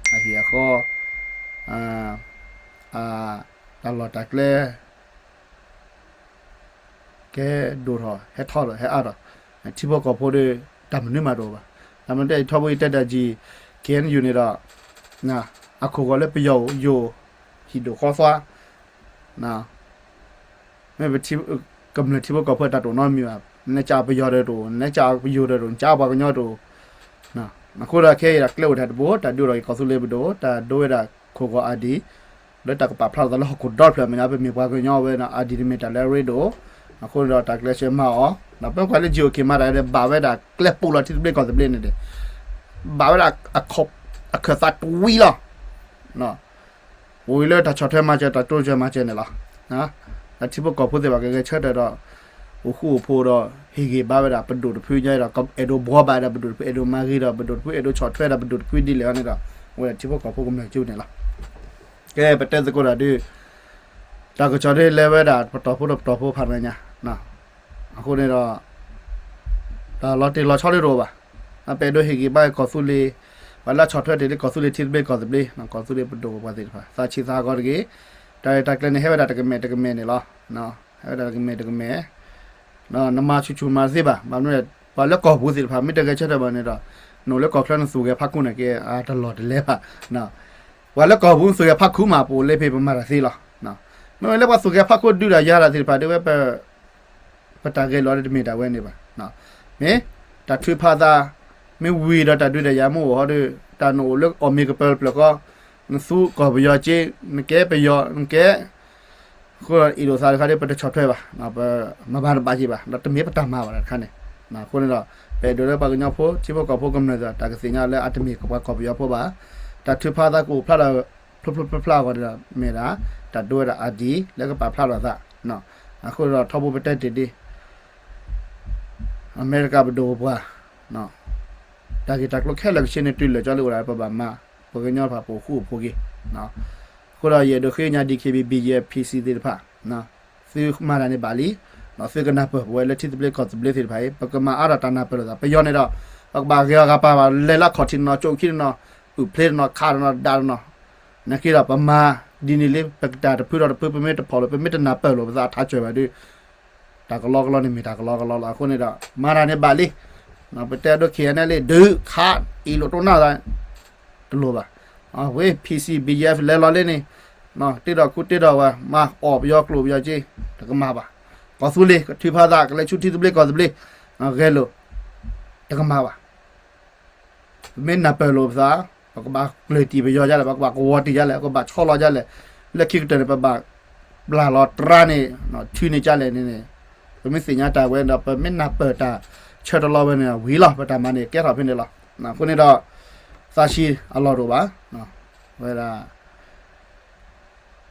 အဃီ တၢ်လီၢ်တၢ်ကျဲ ကဲဒိၣ်ထီၣ် ဟဲထီၣ်ဒီး ဟဲအါထီၣ် ထံဖိကီၢ်ဖိဒီး တၢ်မနုၤမးတအိၣ်ဘၣ်. တၢ်မနုၤတဲ ထီဘိယတဲတၢ်ကံၣ် K N U န့ၣ်ဒီး အခိၣ်ဂီၤလၢပယီၤအိၣ် ယိၤ ဟံၣ်ဒိၣ်ဃီသွါ မ့ၢ်ပ ကမျၢၢ်ထံဖိကီၢ်ဖိတၢ်တအိၣ်နီတမံၤဘၣ်. နလဲၤကးပယီၤဒီးတအိၣ်, နလဲၤကးပယိၤဒီးတအိၣ်, နကးပှၤကညီတအိၣ်. အဃိဒီးခဲအံၤဒီးကျဲအိၣ်တၢ်တဘိ တၢ်ဒုးအိၣ်ထီၣ်က့ၤကီၢ်သူလ့ၤပဒိၣ်, တၢ်ဒိဝဲဒၣ်ခိၣ်ဂီၤ ID လၢတၢ်ကပာ်ဖျါထီၣ်သးလၢဟီၣ်ခိၣ်ဒီဖျၢၣ်မဲာ်ညါ ပမ့ၢ်ပှၤကညီဝဲန့ၣ် ID တမ့ၢ်တၢ်လၢအရ့ဒိၣ်. အဃိန့ၣ်ဒီးတၢ်ကျဲးစၢးမၤအီၤ, ဒီးပကွၢ်လၢ G O K မၤတၢ်ဒီး ဘၣ်ဝဲဒၣ်ကျဲပူၤလီၤထံသဘျ့ကီၢ်သဘျ့န့ၣ်ဒီး ဘၣ်ဝဲဒၣ် အခၢၣ်သးတဝံၤလီၤ. အိၣ်လၢတၢ်ဆီၣ်ထွဲမၤစၢၤ တၢ်တိစၢၤမၤစၢၤန့ၣ်လီၤ. ဒီးထံဖိကီၢ်ဖိသ့ၣ်တဖၣ်ကဂဲၤဆၢထၢၣ်ဒီး အိၣ်ဃူအိၣ်ဖိးဒီး ဟ့ၣ်ဂံၢ်ဘါဝဲဒၣ်ပဒိၣ်တဖုညါဒီး အဲၣ်ဒိးဘှီဘၣ်ဒီးပဒိၣ်တဖု အဲၣ်ဒိးမၤဂ့ၤဒီးပဒိၣ်တဖု အဲၣ်ဒိးဆီၣ်ထွဲဒီးပဒိၣ်တဖုဒ်လဲၣ်အီၤန့ၣ်ဒီး အဝဲဒၣ်ထံဖိကီၢ်ဖိကမျၢၢ်ကၠိန့ၣ်လီၤ. ကဲ ပတဲသကိးတၢ်ဒုး တၢ်ကစီၣ်ဒုးလဲၤဝဲဒၣ်ပတီၢ်ဖိဒီးပတီၢ်ဖိဖးနညါ အဃိန့ၣ်ဒီး တၢ်လီၤတံၢ်လီၤဆီဒုးတအိၣ်ဘၣ်. ပအဲၣ်ဒိးဟ့ၣ်ဂံၢ်ဘါကီၢ်သူလ့ၤ ပှၤလၢဆီၣ်ထွဲတ့ၢ်လၢကီၢ်သူလ့ၤထံသဘျ့ကီၢ်သဘျ့ ကီၢ်သူလ့ၤပဒိၣ်ပပှၢ်သ့ၣ်တဖၣ် သးဆံးသးဟးဂီၤတဂ့ၤ. တၢ်ရဲၣ်တၢ်ကျဲၤန့ၣ် ဟဲဝဲဒၣ်တကမဲာ်တကမဲာ်န့ၣ်လီၤ. ဟဲဝဲဒၣ်တကမဲာ်တကမဲာ် နမၤဆူၣ်ဆူၣ်မၤတသ့ဘၣ်. ဘၣ်မနုၤလဲၣ် ပှၤလၢကီၢ်ပူၤသ့ၣ်တဖၣ် မ့ၢ်တဂဲၤဆၢထၢၣ်ဘၣ်န့ၣ်ဒီး နအိၣ်လၢကီၢ်ချၢနသူၣ်ဂဲၤဖးခူန့ၣ်က့ အတလီၢ်တလဲၤဘၣ်. ပှၤလၢကီၢ်ပူၤသူၣ်ဂဲၤဖးခူမး ပအိၣ်လၢဖဲပမၤတၢ်သ့လီၤ. မ့ၢ်ဝဲလၢပှၤသူၣ်ဂဲၤဖးခူဒုးတၢ်ယၤတၢ်သ့ၣ်တဖၣ် ဒ်ဝဲ ပတၢ်ဂဲၤလိာ်တမ့ၢ်တၢ်ဝဲန့ၣ်ဘၣ်. မ့ၢ်တၢ်ထုးဖးသး မ့ၢ်ဝံၤဒီးတၢ်ဒုးတၢ်ယၤမ့ၢ်အိၣ်ဟီဒီး တၢ်နအိၣ်လၢအီၣ်မ့ၤကပၢၤတဖျၢၣ်ဃီ နသူကီၢ်ပယီၤက့ နကဲပယီၤ နကဲ အဃိဒီးအ့ၣ်လိာ်သးတခါဒီး ပတဆီၣ်ထွဲဘၣ်. ပမၤမၤတဘၣ်က့ၤဘၣ် ဒီးတမ့ၢ်ပတၢ်မၤဘၣ်တခါန့ၣ်. အဃိန့ၣ်ဒီး ပအဲၣ်ဒိးလၢပှၤကညီဖိ ထံဖိကီၢ်ဖိကမျၢၢ်သ့ၣ် တၢ်ကသ့ၣ်ညါလၢအတမ့ၢ်ပှၤကီၢ်ပယီၤဖိဘၣ်. တၢ်ထုးဖးသးကအိၣ်ဖျါဒီး ဖျိဖျိဖျါဖျါအဂီၢ်န့ၣ်ဒီး မ့ၢ်ဒၣ် တၢ်ဒိဝဲဒၣ်အါဒံး လၢကပာ်ဖျါထီၣ်သး. အဃိဒီးထီဘိပတဲတ့ၢ်ဒ် အမဲရကၤပဒိၣ်ပပှၢ် တၢ်ဂ့ၢ်တၢ်ကျိၤခဲလၢာ်ကဆ့န့ၣ် တုၤလၢာ်ကၠီလၢအိၣ်ဒၣ်ပဘၣ်မၤ ပှၤကညီတဖၣ်ပအိၣ်ဃူအိၣ်ဖိးက့ၤ. အဃိဒီးယအဲၣ်ဒိးဃ့ကညး ဒီး ခ့ဘံၣ် ဘံၣ်ယဲၢ် ဖံၣ်စံၣ် သ့ၣ်တဖၣ် သုမၤတၢ်န့ၣ်ဘၣ်လံ, သုကနၢ်ပၢၢ်ပဝဲလၢထံသဘျ့ကီၢ်သဘျ့သ့ၣ်တဖၣ်အံၤ ပကမၤအါထီၣ်တၢ်နၢ်ပၢၢ်လိာ်သး ပယီၤန့ၣ်ဒီး ပကဘၣ်ဂ့ၤအီၤဂၤပာ်ဘၣ် လဲၤလၢခီၣ်ထံးတနီၤ ကၠိၣ်ခံတနီၤ အုၣ်ဖျ့တနီၤ ခးတနီၤ ဒးတနီၤ, နာ်က့ဒီးပမၤဒ်န့ၣ်လံ ပကတၢ်တဖုဒီးတဖု ပမ့ၢ်တဖီၣ်လိာ် ပမ့ၢ်တနၢ်ပၢၢ်လိာ်ပသးအထးစၢၤဘၣ်ဒီး တၢ်ကလီကလီန့ၣ်မ့ၢ်တၢ်ကလီကလီလီၤ. အဃိန့ၣ်ဒီး မၤတၢ်န့ၣ်ဘၣ်လံ, ပတဲဒိ ခ့ၣ်အဲၣ်ယူၣ် လံ ဒုးခးအံၤလိာ်တိၢ်နီၣ်သး တလိၣ်ဘၣ်. ဝဲ ဖံၣ်စံၣ် ဘံၣ်ယဲၢ် လဲၤလီၤလံန့ၣ် တ့ထီၣ်ခူတ့ထီၣ်ဝဲ မၤအီၣ်ပယီၤကျိာ်ပယီၤက့ တကမၣ်ဘၣ်. ကီၢ်သူလ့ၤ ကထုးဖးသး ကလဲၤဆူထံသဘျ့ကီၢ်သဘျ့ ဂဲၤလိာ် တကမၣ်ဘၣ်. ပမ့ၢ်နၢ်ပၢၢ်လိာ်ပသး ပကဘၣ်ကျၢၢ်တံၢ်ပယီၤဒ်လဲၣ် ပကဘၣ်ကဝီၤတံၢ်ဒ်လဲၣ် ပကဘၣ်ဆီလီၤဒ်လဲၣ်, လၢခံကတၢၢ်န့ၣ် ပဘၣ်ပျၢ်လီၤတြါန့ၣ် ထုးန့ၢ်ဒ်လဲၣ်န့ၣ်န့ၣ် ပမ့ၢ်သ့ၣ်ညါတၢ်ဝဲဒီး ပမ့ၢ်နၢ်ပၢၢ်တၢ်ဆၢတလီဝဲန့ၣ် ဝံၤလီၤ ပတၢ်မၤန့ၣ်ကဲထီၣ်ဖဲန့ၣ်လီၤ. အဃိန့ၣ်ဒီး သးဆံးအလီၢ်တအိၣ်ဘၣ်. ဝဲဒၣ်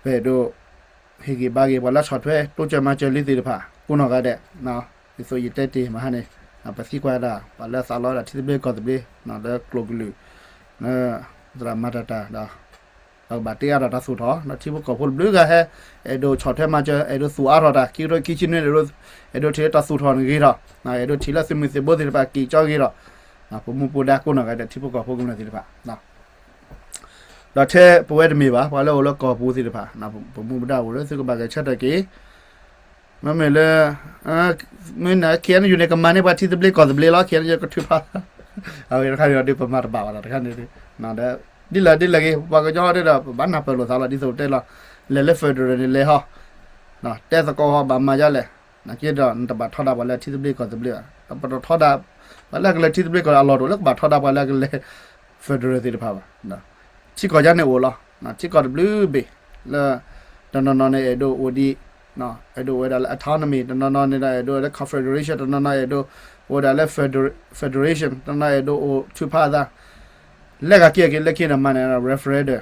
ပအဲၣ်ဒိး ဟ့ၣ်ဂံၢ်ဘါက့ၤ ပှၤလၢဆီၣ်ထွဲ တိစၢၤမၤစၢၤလံသ့ၣ်တဖၣ် ကိးနီၢ်ဂၤဒဲး, ဒ်သိးယတဲတ့ၢ်မဟါန့ၣ် ပသံကွၢ်ဒၣ် ပှၤလၢသးလီဝဲဒၣ်ထံသဘျ့ကီၢ်သဘျ့ လၢကျိာ်ကလုာ် လၢသရၣ်မၤတၢ်တၢ်ဒီး ပကဘၣ်တ့အါထီၣ်တၢ်သူၣ်ထီၣ် ဒီးထံဖိကီၢ်ဖိတဘျုးဂၤဟဲ အဲၣ်ဒိးဆီၣ်ထွဲမၤစၢၤ အဲၣ်ဒိးသူၣ်အါထီၣ်တၢ် ခံကထိခံဆံနွံ အဲၣ်ဒိးထံၣ်လၢတၢ်သူၣ်ထီၣ်န့ၣ်ဂ့ၤထီၣ်, အဲၣ်ဒိးထံၣ်လၢသုးမုၢ်သံၣ်ဘိသ့ၣ်တဖၣ်က့ၤကၠီဂ့ၤထီၣ်, ပမူပဒါကိးနီၢ်ဂၤဒဲး ထံဖိကီၢ်ဖိကမျၢၢ်သ့ၣ်တဖၣ် ဒီးထဲပဝဲတမ့ၢ်ဘၣ် ပှၤလၢအိၣ်လၢကီၢ်ပူၤသ့ၣ်တဖၣ် ပမူပဒါအိၣ်လၢသုကဘၣ်ဂဲၤဆၢထၢၣ်က့ၤ, မ့မ့ၢ်လၢ မ့ၢ်န ခ့ၣ်အဲၣ်ယူၣ် န့ၣ် ကမၤန့ၢ်ပှၤထံသဘျ့ကီၢ်သဘျ့လီၤ ခ့ၣ်အဲၣ်ယူၣ် ကထုးဖး အဝဲတခါန့ၣ်ဒီး ပမၤတဘၣ်ဘၣ်ဒီးတခါန့ၣ်ဒီး ဒ်လဲၣ်ဒ်လဲၣ်ဂ့ၤ ပှၤကညီဒီး ပဘၣ်နၢ်ပၢၢ်လိာ်သးလီၤ ဒ်သိးတဲလီၤ လဲၤလၢ federal န့ၣ်လဲၤဟီ တဲသကိးဟီ ဘၣ်မၤဒ်လဲၣ်, နာ်က့ဒီး နတဘၣ်ထီဒါပှၤလၢထံသဘျ့ကီၢ်သဘျ့ဘၣ်, ပတထီဒါ ပှၤလၢကလဲၤထံသဘျ့ကီၢ် အလီၢ်တအိၣ်လၢကဘၣ်ထီဒါပှၤလၢကလဲၤ federal သ့ၣ်တဖၣ်ဘၣ်. ထံကီၢ်ယါန့ၣ်အိၣ်လီၤ, ထံကီၢ်တဘျုးဘ့ၣ် လၢ တနီၤနီၤန့ၣ် အဲၣ်ဒိးအိၣ်ဒံး အဲၣ်ဒိးအိၣ်ဝဲဒၣ်လၢ autonomy တနီၤနီၤန့ၣ်ဒီး အဲၣ်ဒိးလၢ confederation တနီၤနီၤအဲၣ်ဒိး အိၣ်ဝဲဒၣ်လၢ federation တနီၤနီၤအဲၣ်ဒိးအိၣ်ထုးဖးအသး လဲၤဂၤက့ၤက့ၤလၢခံဒီးမၤန့ၣ် referendum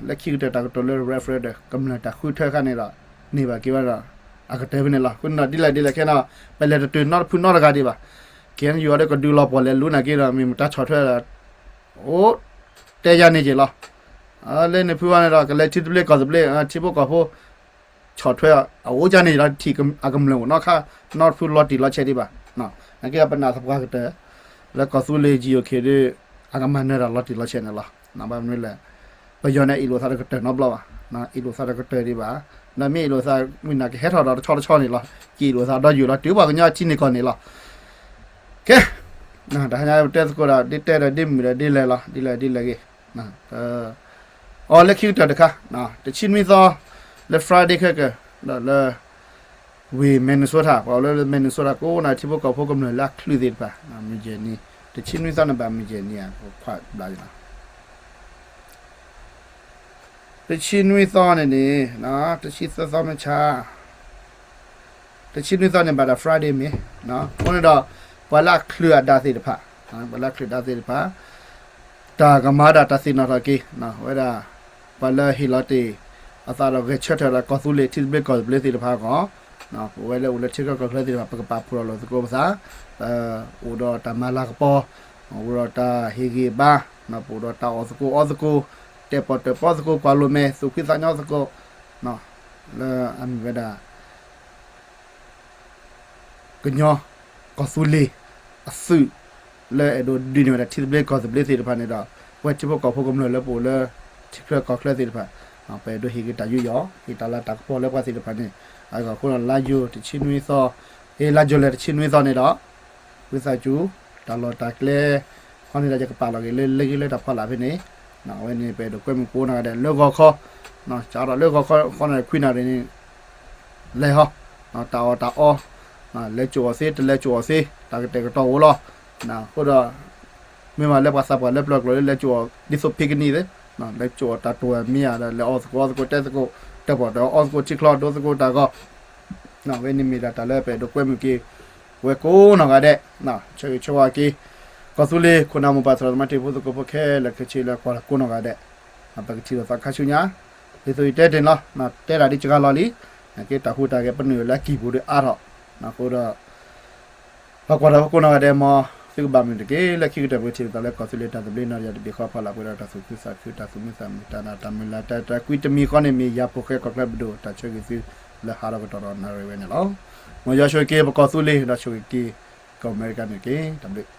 လၢခံကတၢၢ်တၢ်ကတိၤလၢ referendum ကမျၢၢ်တၢ်ဃုထၢခါန့ၣ်ဒီး န့ၢ်ဘၣ်က့ၤဝဲဒီး အကတၢၢ်ဖဲန့ၣ်လီၤ. အဃိန့ၣ်ဒီး ဒ်လဲၣ်ဒ်လဲၣ်ခဲန့ၣ် ပလဲၤတတုၤနီတဖုနီတဂၤဒံးဘၣ်. ခ့ၣ်အဲၣ်ယူၣ် အီၤဒီးကဒုးလီၤပှီၢ်လဲၤလူၤနာ်က့ဒီး မ့ၢ်မတၤဆီၣ်ထွဲဒီး အိၣ် တဲယါန့ၢ်က့ၤလီၤ. လၢန့ၣ်ဖုဝဲန့ၣ်ဒီး ကလဲၤထံသဘျ့ကီၢ်သဘျ့ ထံဖိကီၢ်ဖိ ဆီၣ်ထွဲအအိၣ်ကန့ၣ်ဒီး ထံၣ်အကမျၢၢ်အိၣ်နီတခါ နီတဖုလီၤတံၢ်လီၤဆဲးဒံးဘၣ်. နာ်က့ဒီးပနာ်သပှၢ်ကတၢၢ် လၢကီၢ်သူလ့ၤ ယံၤအိၣ်ခ့ၣ်ဒီး အကမၤနၢၤတၢ်လီၤတံၢ်လီၤဆဲးန့ၣ်လီၤ. ဘၣ်မနုၤလဲၣ် ပယီၤန့ၣ်အ့ၣ်လိာ်သးတကတၢၢ်နီတဘျီဘၣ်, အ့ၣ်လိာ်သးတကတၢၢ်ဒံးဘၣ်. ဒီးမ့ၢ်အ့ၣ်လိာ်သး မုၢ်နၤကဟဲထီၣ်ဒီးတဆီတဆီန့ၣ်လီၤ. ကအ့ၣ်လိာ်သးဒီးယိာ်လီၤ တုၤပှၤကညီထံန့ၢ်ကီၢ်န့ၣ်လီၤ. ကဲ တဟါညါပတဲသကိးဒီး ဒ်တဲဒီးဒ်မုာ်ဒီးဒ်လဲၣ်လီၤ ဒ်လဲၣ်ဒ်လဲၣ်ဂ့ၤ အီၤလၢခံကတၢၢ်တခါ တဆံနွံသီ လၢ Friday ခဲကၢၢ် ဒီးလၢ ဝ့ၢ် Minnesota ပှၤလၢ Minnesota ကိးဂၤဒဲး ထံဖိကီၢ်ဖိကမျၢၢ်လၢအချုးသ့ၣ်တဖၣ် မုၢ်ယဲၢ်နံၤ တဆံနွံသီန့ၣ်ဘၣ်မုၢ်ယဲၢ်နံၤ ပခွါဘျါလီၤ တဆံနွံသီန့ၣ်န့ၣ် တဆံသၢသီမ့ၢ်ဆါ တဆံနွံသီန့ၣ်ဘၣ်ဒီး Friday မ့ၢ် အဃိန့ၣ်ဒီး ပှၤလၢအချုးအဒါသ့ၣ်တဖၣ် ပှၤလၢအချုးဒါသ့ၣ်တဖၣ် တၢ်ကမၤဒၣ်တၢ်သ့ၣ်နီၣ်ထီၣ်က့ၤ ဝဲဒၣ် ပှၤလၢဟ့ၣ်လီၤတ့ၢ်အသးဒီးဂဲၤဆၢထၢၣ်ဒီးကီၢ်သူလ့ၤ ထံသဘျ့ကီၢ်သဘျ့သ့ၣ်တဖၣ်အဂီၢ် ပဝဲလၢအိၣ်လၢထံချၢကီၢ်ချၢသ့ၣ်တဖၣ် ပကပာ်ဖှိၣ်ထီၣ်လိာ်သကိးပသး, အိၣ်ဒီးတၢ်မၤလၤကပီၤ, အိၣ်ဒီးတၢ်ဟ့ၣ်ဂံၢ်ဘါ, ပအိၣ်ဒီးတၢ်အီၣ်သကိးအီသကိး, တဲာ်ပီၣ်တဲာ်ပီသကိး ကွၢ်လိာ်မဲာ် သူၣ်ဖှံသးညီသကိး, လၢအမ့ၢ်ဝဲဒၣ် ကညီကီၢ်သူလ့ၤအသုး လၢအဲၣ်ဒိးဒုးန့ၢ်ဝဲဒၣ်ထံသဘျ့ကီၢ်သဘျ့သ့ၣ်တဖၣ်န့ၣ်ဒီး ပဝဲထံဖိကီၢ်ဖိကမျၢၢ်လၢပအိၣ်လၢ ထံချၢကီၢ်ချၢသ့ၣ်တဖၣ် ပအဲၣ်ဒိးဟ့ၣ်က့ၤတၢ်ယူးယီၣ် ဟ့ၣ်တၢ်လၤတၢ်ကပီၤလၢပှၤသ့ၣ်တဖၣ်န့ၣ် အဂီၢ်အဃိဒီး လါယူၤတဆံနွံသီ, အ့ လါယူၤလံတဆံနွံသီန့ၣ်ဒီး ဝံသးစူၤ တၢ်လီၢ်တၢ်ကျဲ ခီန့ၣ်ဒီးယကပာ်လီၤက့ၤလၢ လၢက့ၤလၢတၢ်ဖီလာ်ဖဲန့ၣ်, အဝဲန့ၣ် ပအဲၣ်ဒိးကွဲမုာ်ကိးနီၢ်ဂၤဒဲး လၢဂီၤခီ, စးထီၣ်လၢဂီၤခီဃီန့ၣ် ခွံနၣ်ရံၣ်န့ၣ် လဲၤဟီ, တၢ်အီၣ်တၢ်အီ, လဲၤကိာ်အီၤသ့ တလဲၤကိာ်အီၤသ့ တၢ်ကတဲာ်ကတီၤအိၣ်လီၤ. အဃိဒီး မ့ၢ်မးလၢပှၤသးပှၢ်လၢပျၢၤကျိၤလၢလဲၤကိာ်အီၤ ဒ်သိးဖံးကနံၣ်သ့, လဲၤကိာ်အီၤတၢ်တိာ်မံၤဧါဒီး လဲၤအီၣ်သကိးအီသကိးတဲသကိး တၢၣ်ပီၣ်တၢၣ်အီသကိးထံချီဒိသကိးတၢ်ဂီၤ, အဝဲန့ၣ်မ့ၢ်ဒၣ်တၢ်လၢပအဲၣ်ဒိးကွဲမုာ်က့ၤ ဝဲကိးနီၢ်ဂၤဒဲး, ဆၢဂ့ၤဆၢဝါက့ၤ ကီၢ်သူလ့ၤခိၣ်နၢ်မိၢ်ပၢ်သရၣ်သမါတံၤဖိသကိးဖိခဲလၢာ်ခဲဆ့လၢကွၢ်တၢ်ကိးနီၢ်ဂၤဒဲး, ပကထံၣ်လိာ်သးခါဆူညါ, ဒ်သိးယတဲတ့ၢ်န့ၣ်လီၤ, တဲတၢ်ဒ်စှၤလီၤလံ, က့တၢ်ဟူးတၢ်ဂဲၤပနုာ်လၢအကံၢ်ပူၤဒီးအါထီၣ်, အဃိဒီး ပှၤကွၢ်တၢ်ဖိကိးနီၢ်ဂၤဒဲးမ့ၢ် သုကဘၣ်မုာ်တက့ၢ်. လၢခံကတၢၢ်ပကထံၣ်လိာ်သးလၢကီၢ်သူလ့ၤတၢ်သဘျ့နီၢ်တယၢ်တဘ့ၣ်ဃီဖီလာ်ပှဲၤဒီးတၢ်သူၣ်ခုသးခု တၢ်သူၣ်မံသးမုာ် တၢ်နာ်တၢ်မုာ်လၤ တၢ်အဲၣ်တၢ်ကွံတမံၤဃီန့ၣ် မ့ၢ်ယၤဖိၣ်ဃဲကီၢ်ချၢပဒိၣ်တၢ်ဆၢဂ့ၤသုလၢဟးထီၣ်ကတီၢ်ဒီးနၣ်ရံၣ်ဝဲန့ၣ်လီၤ. မ်ယွၤဆိၣ်ဂ့ၤက့ၤပကီၢ်သူလ့ၤ ဒီးဆိၣ်ဂ့ၤက့ၤကီၢ်အမဲရကၤန့ၣ်တက့ၢ်. တၢ်ဘျုး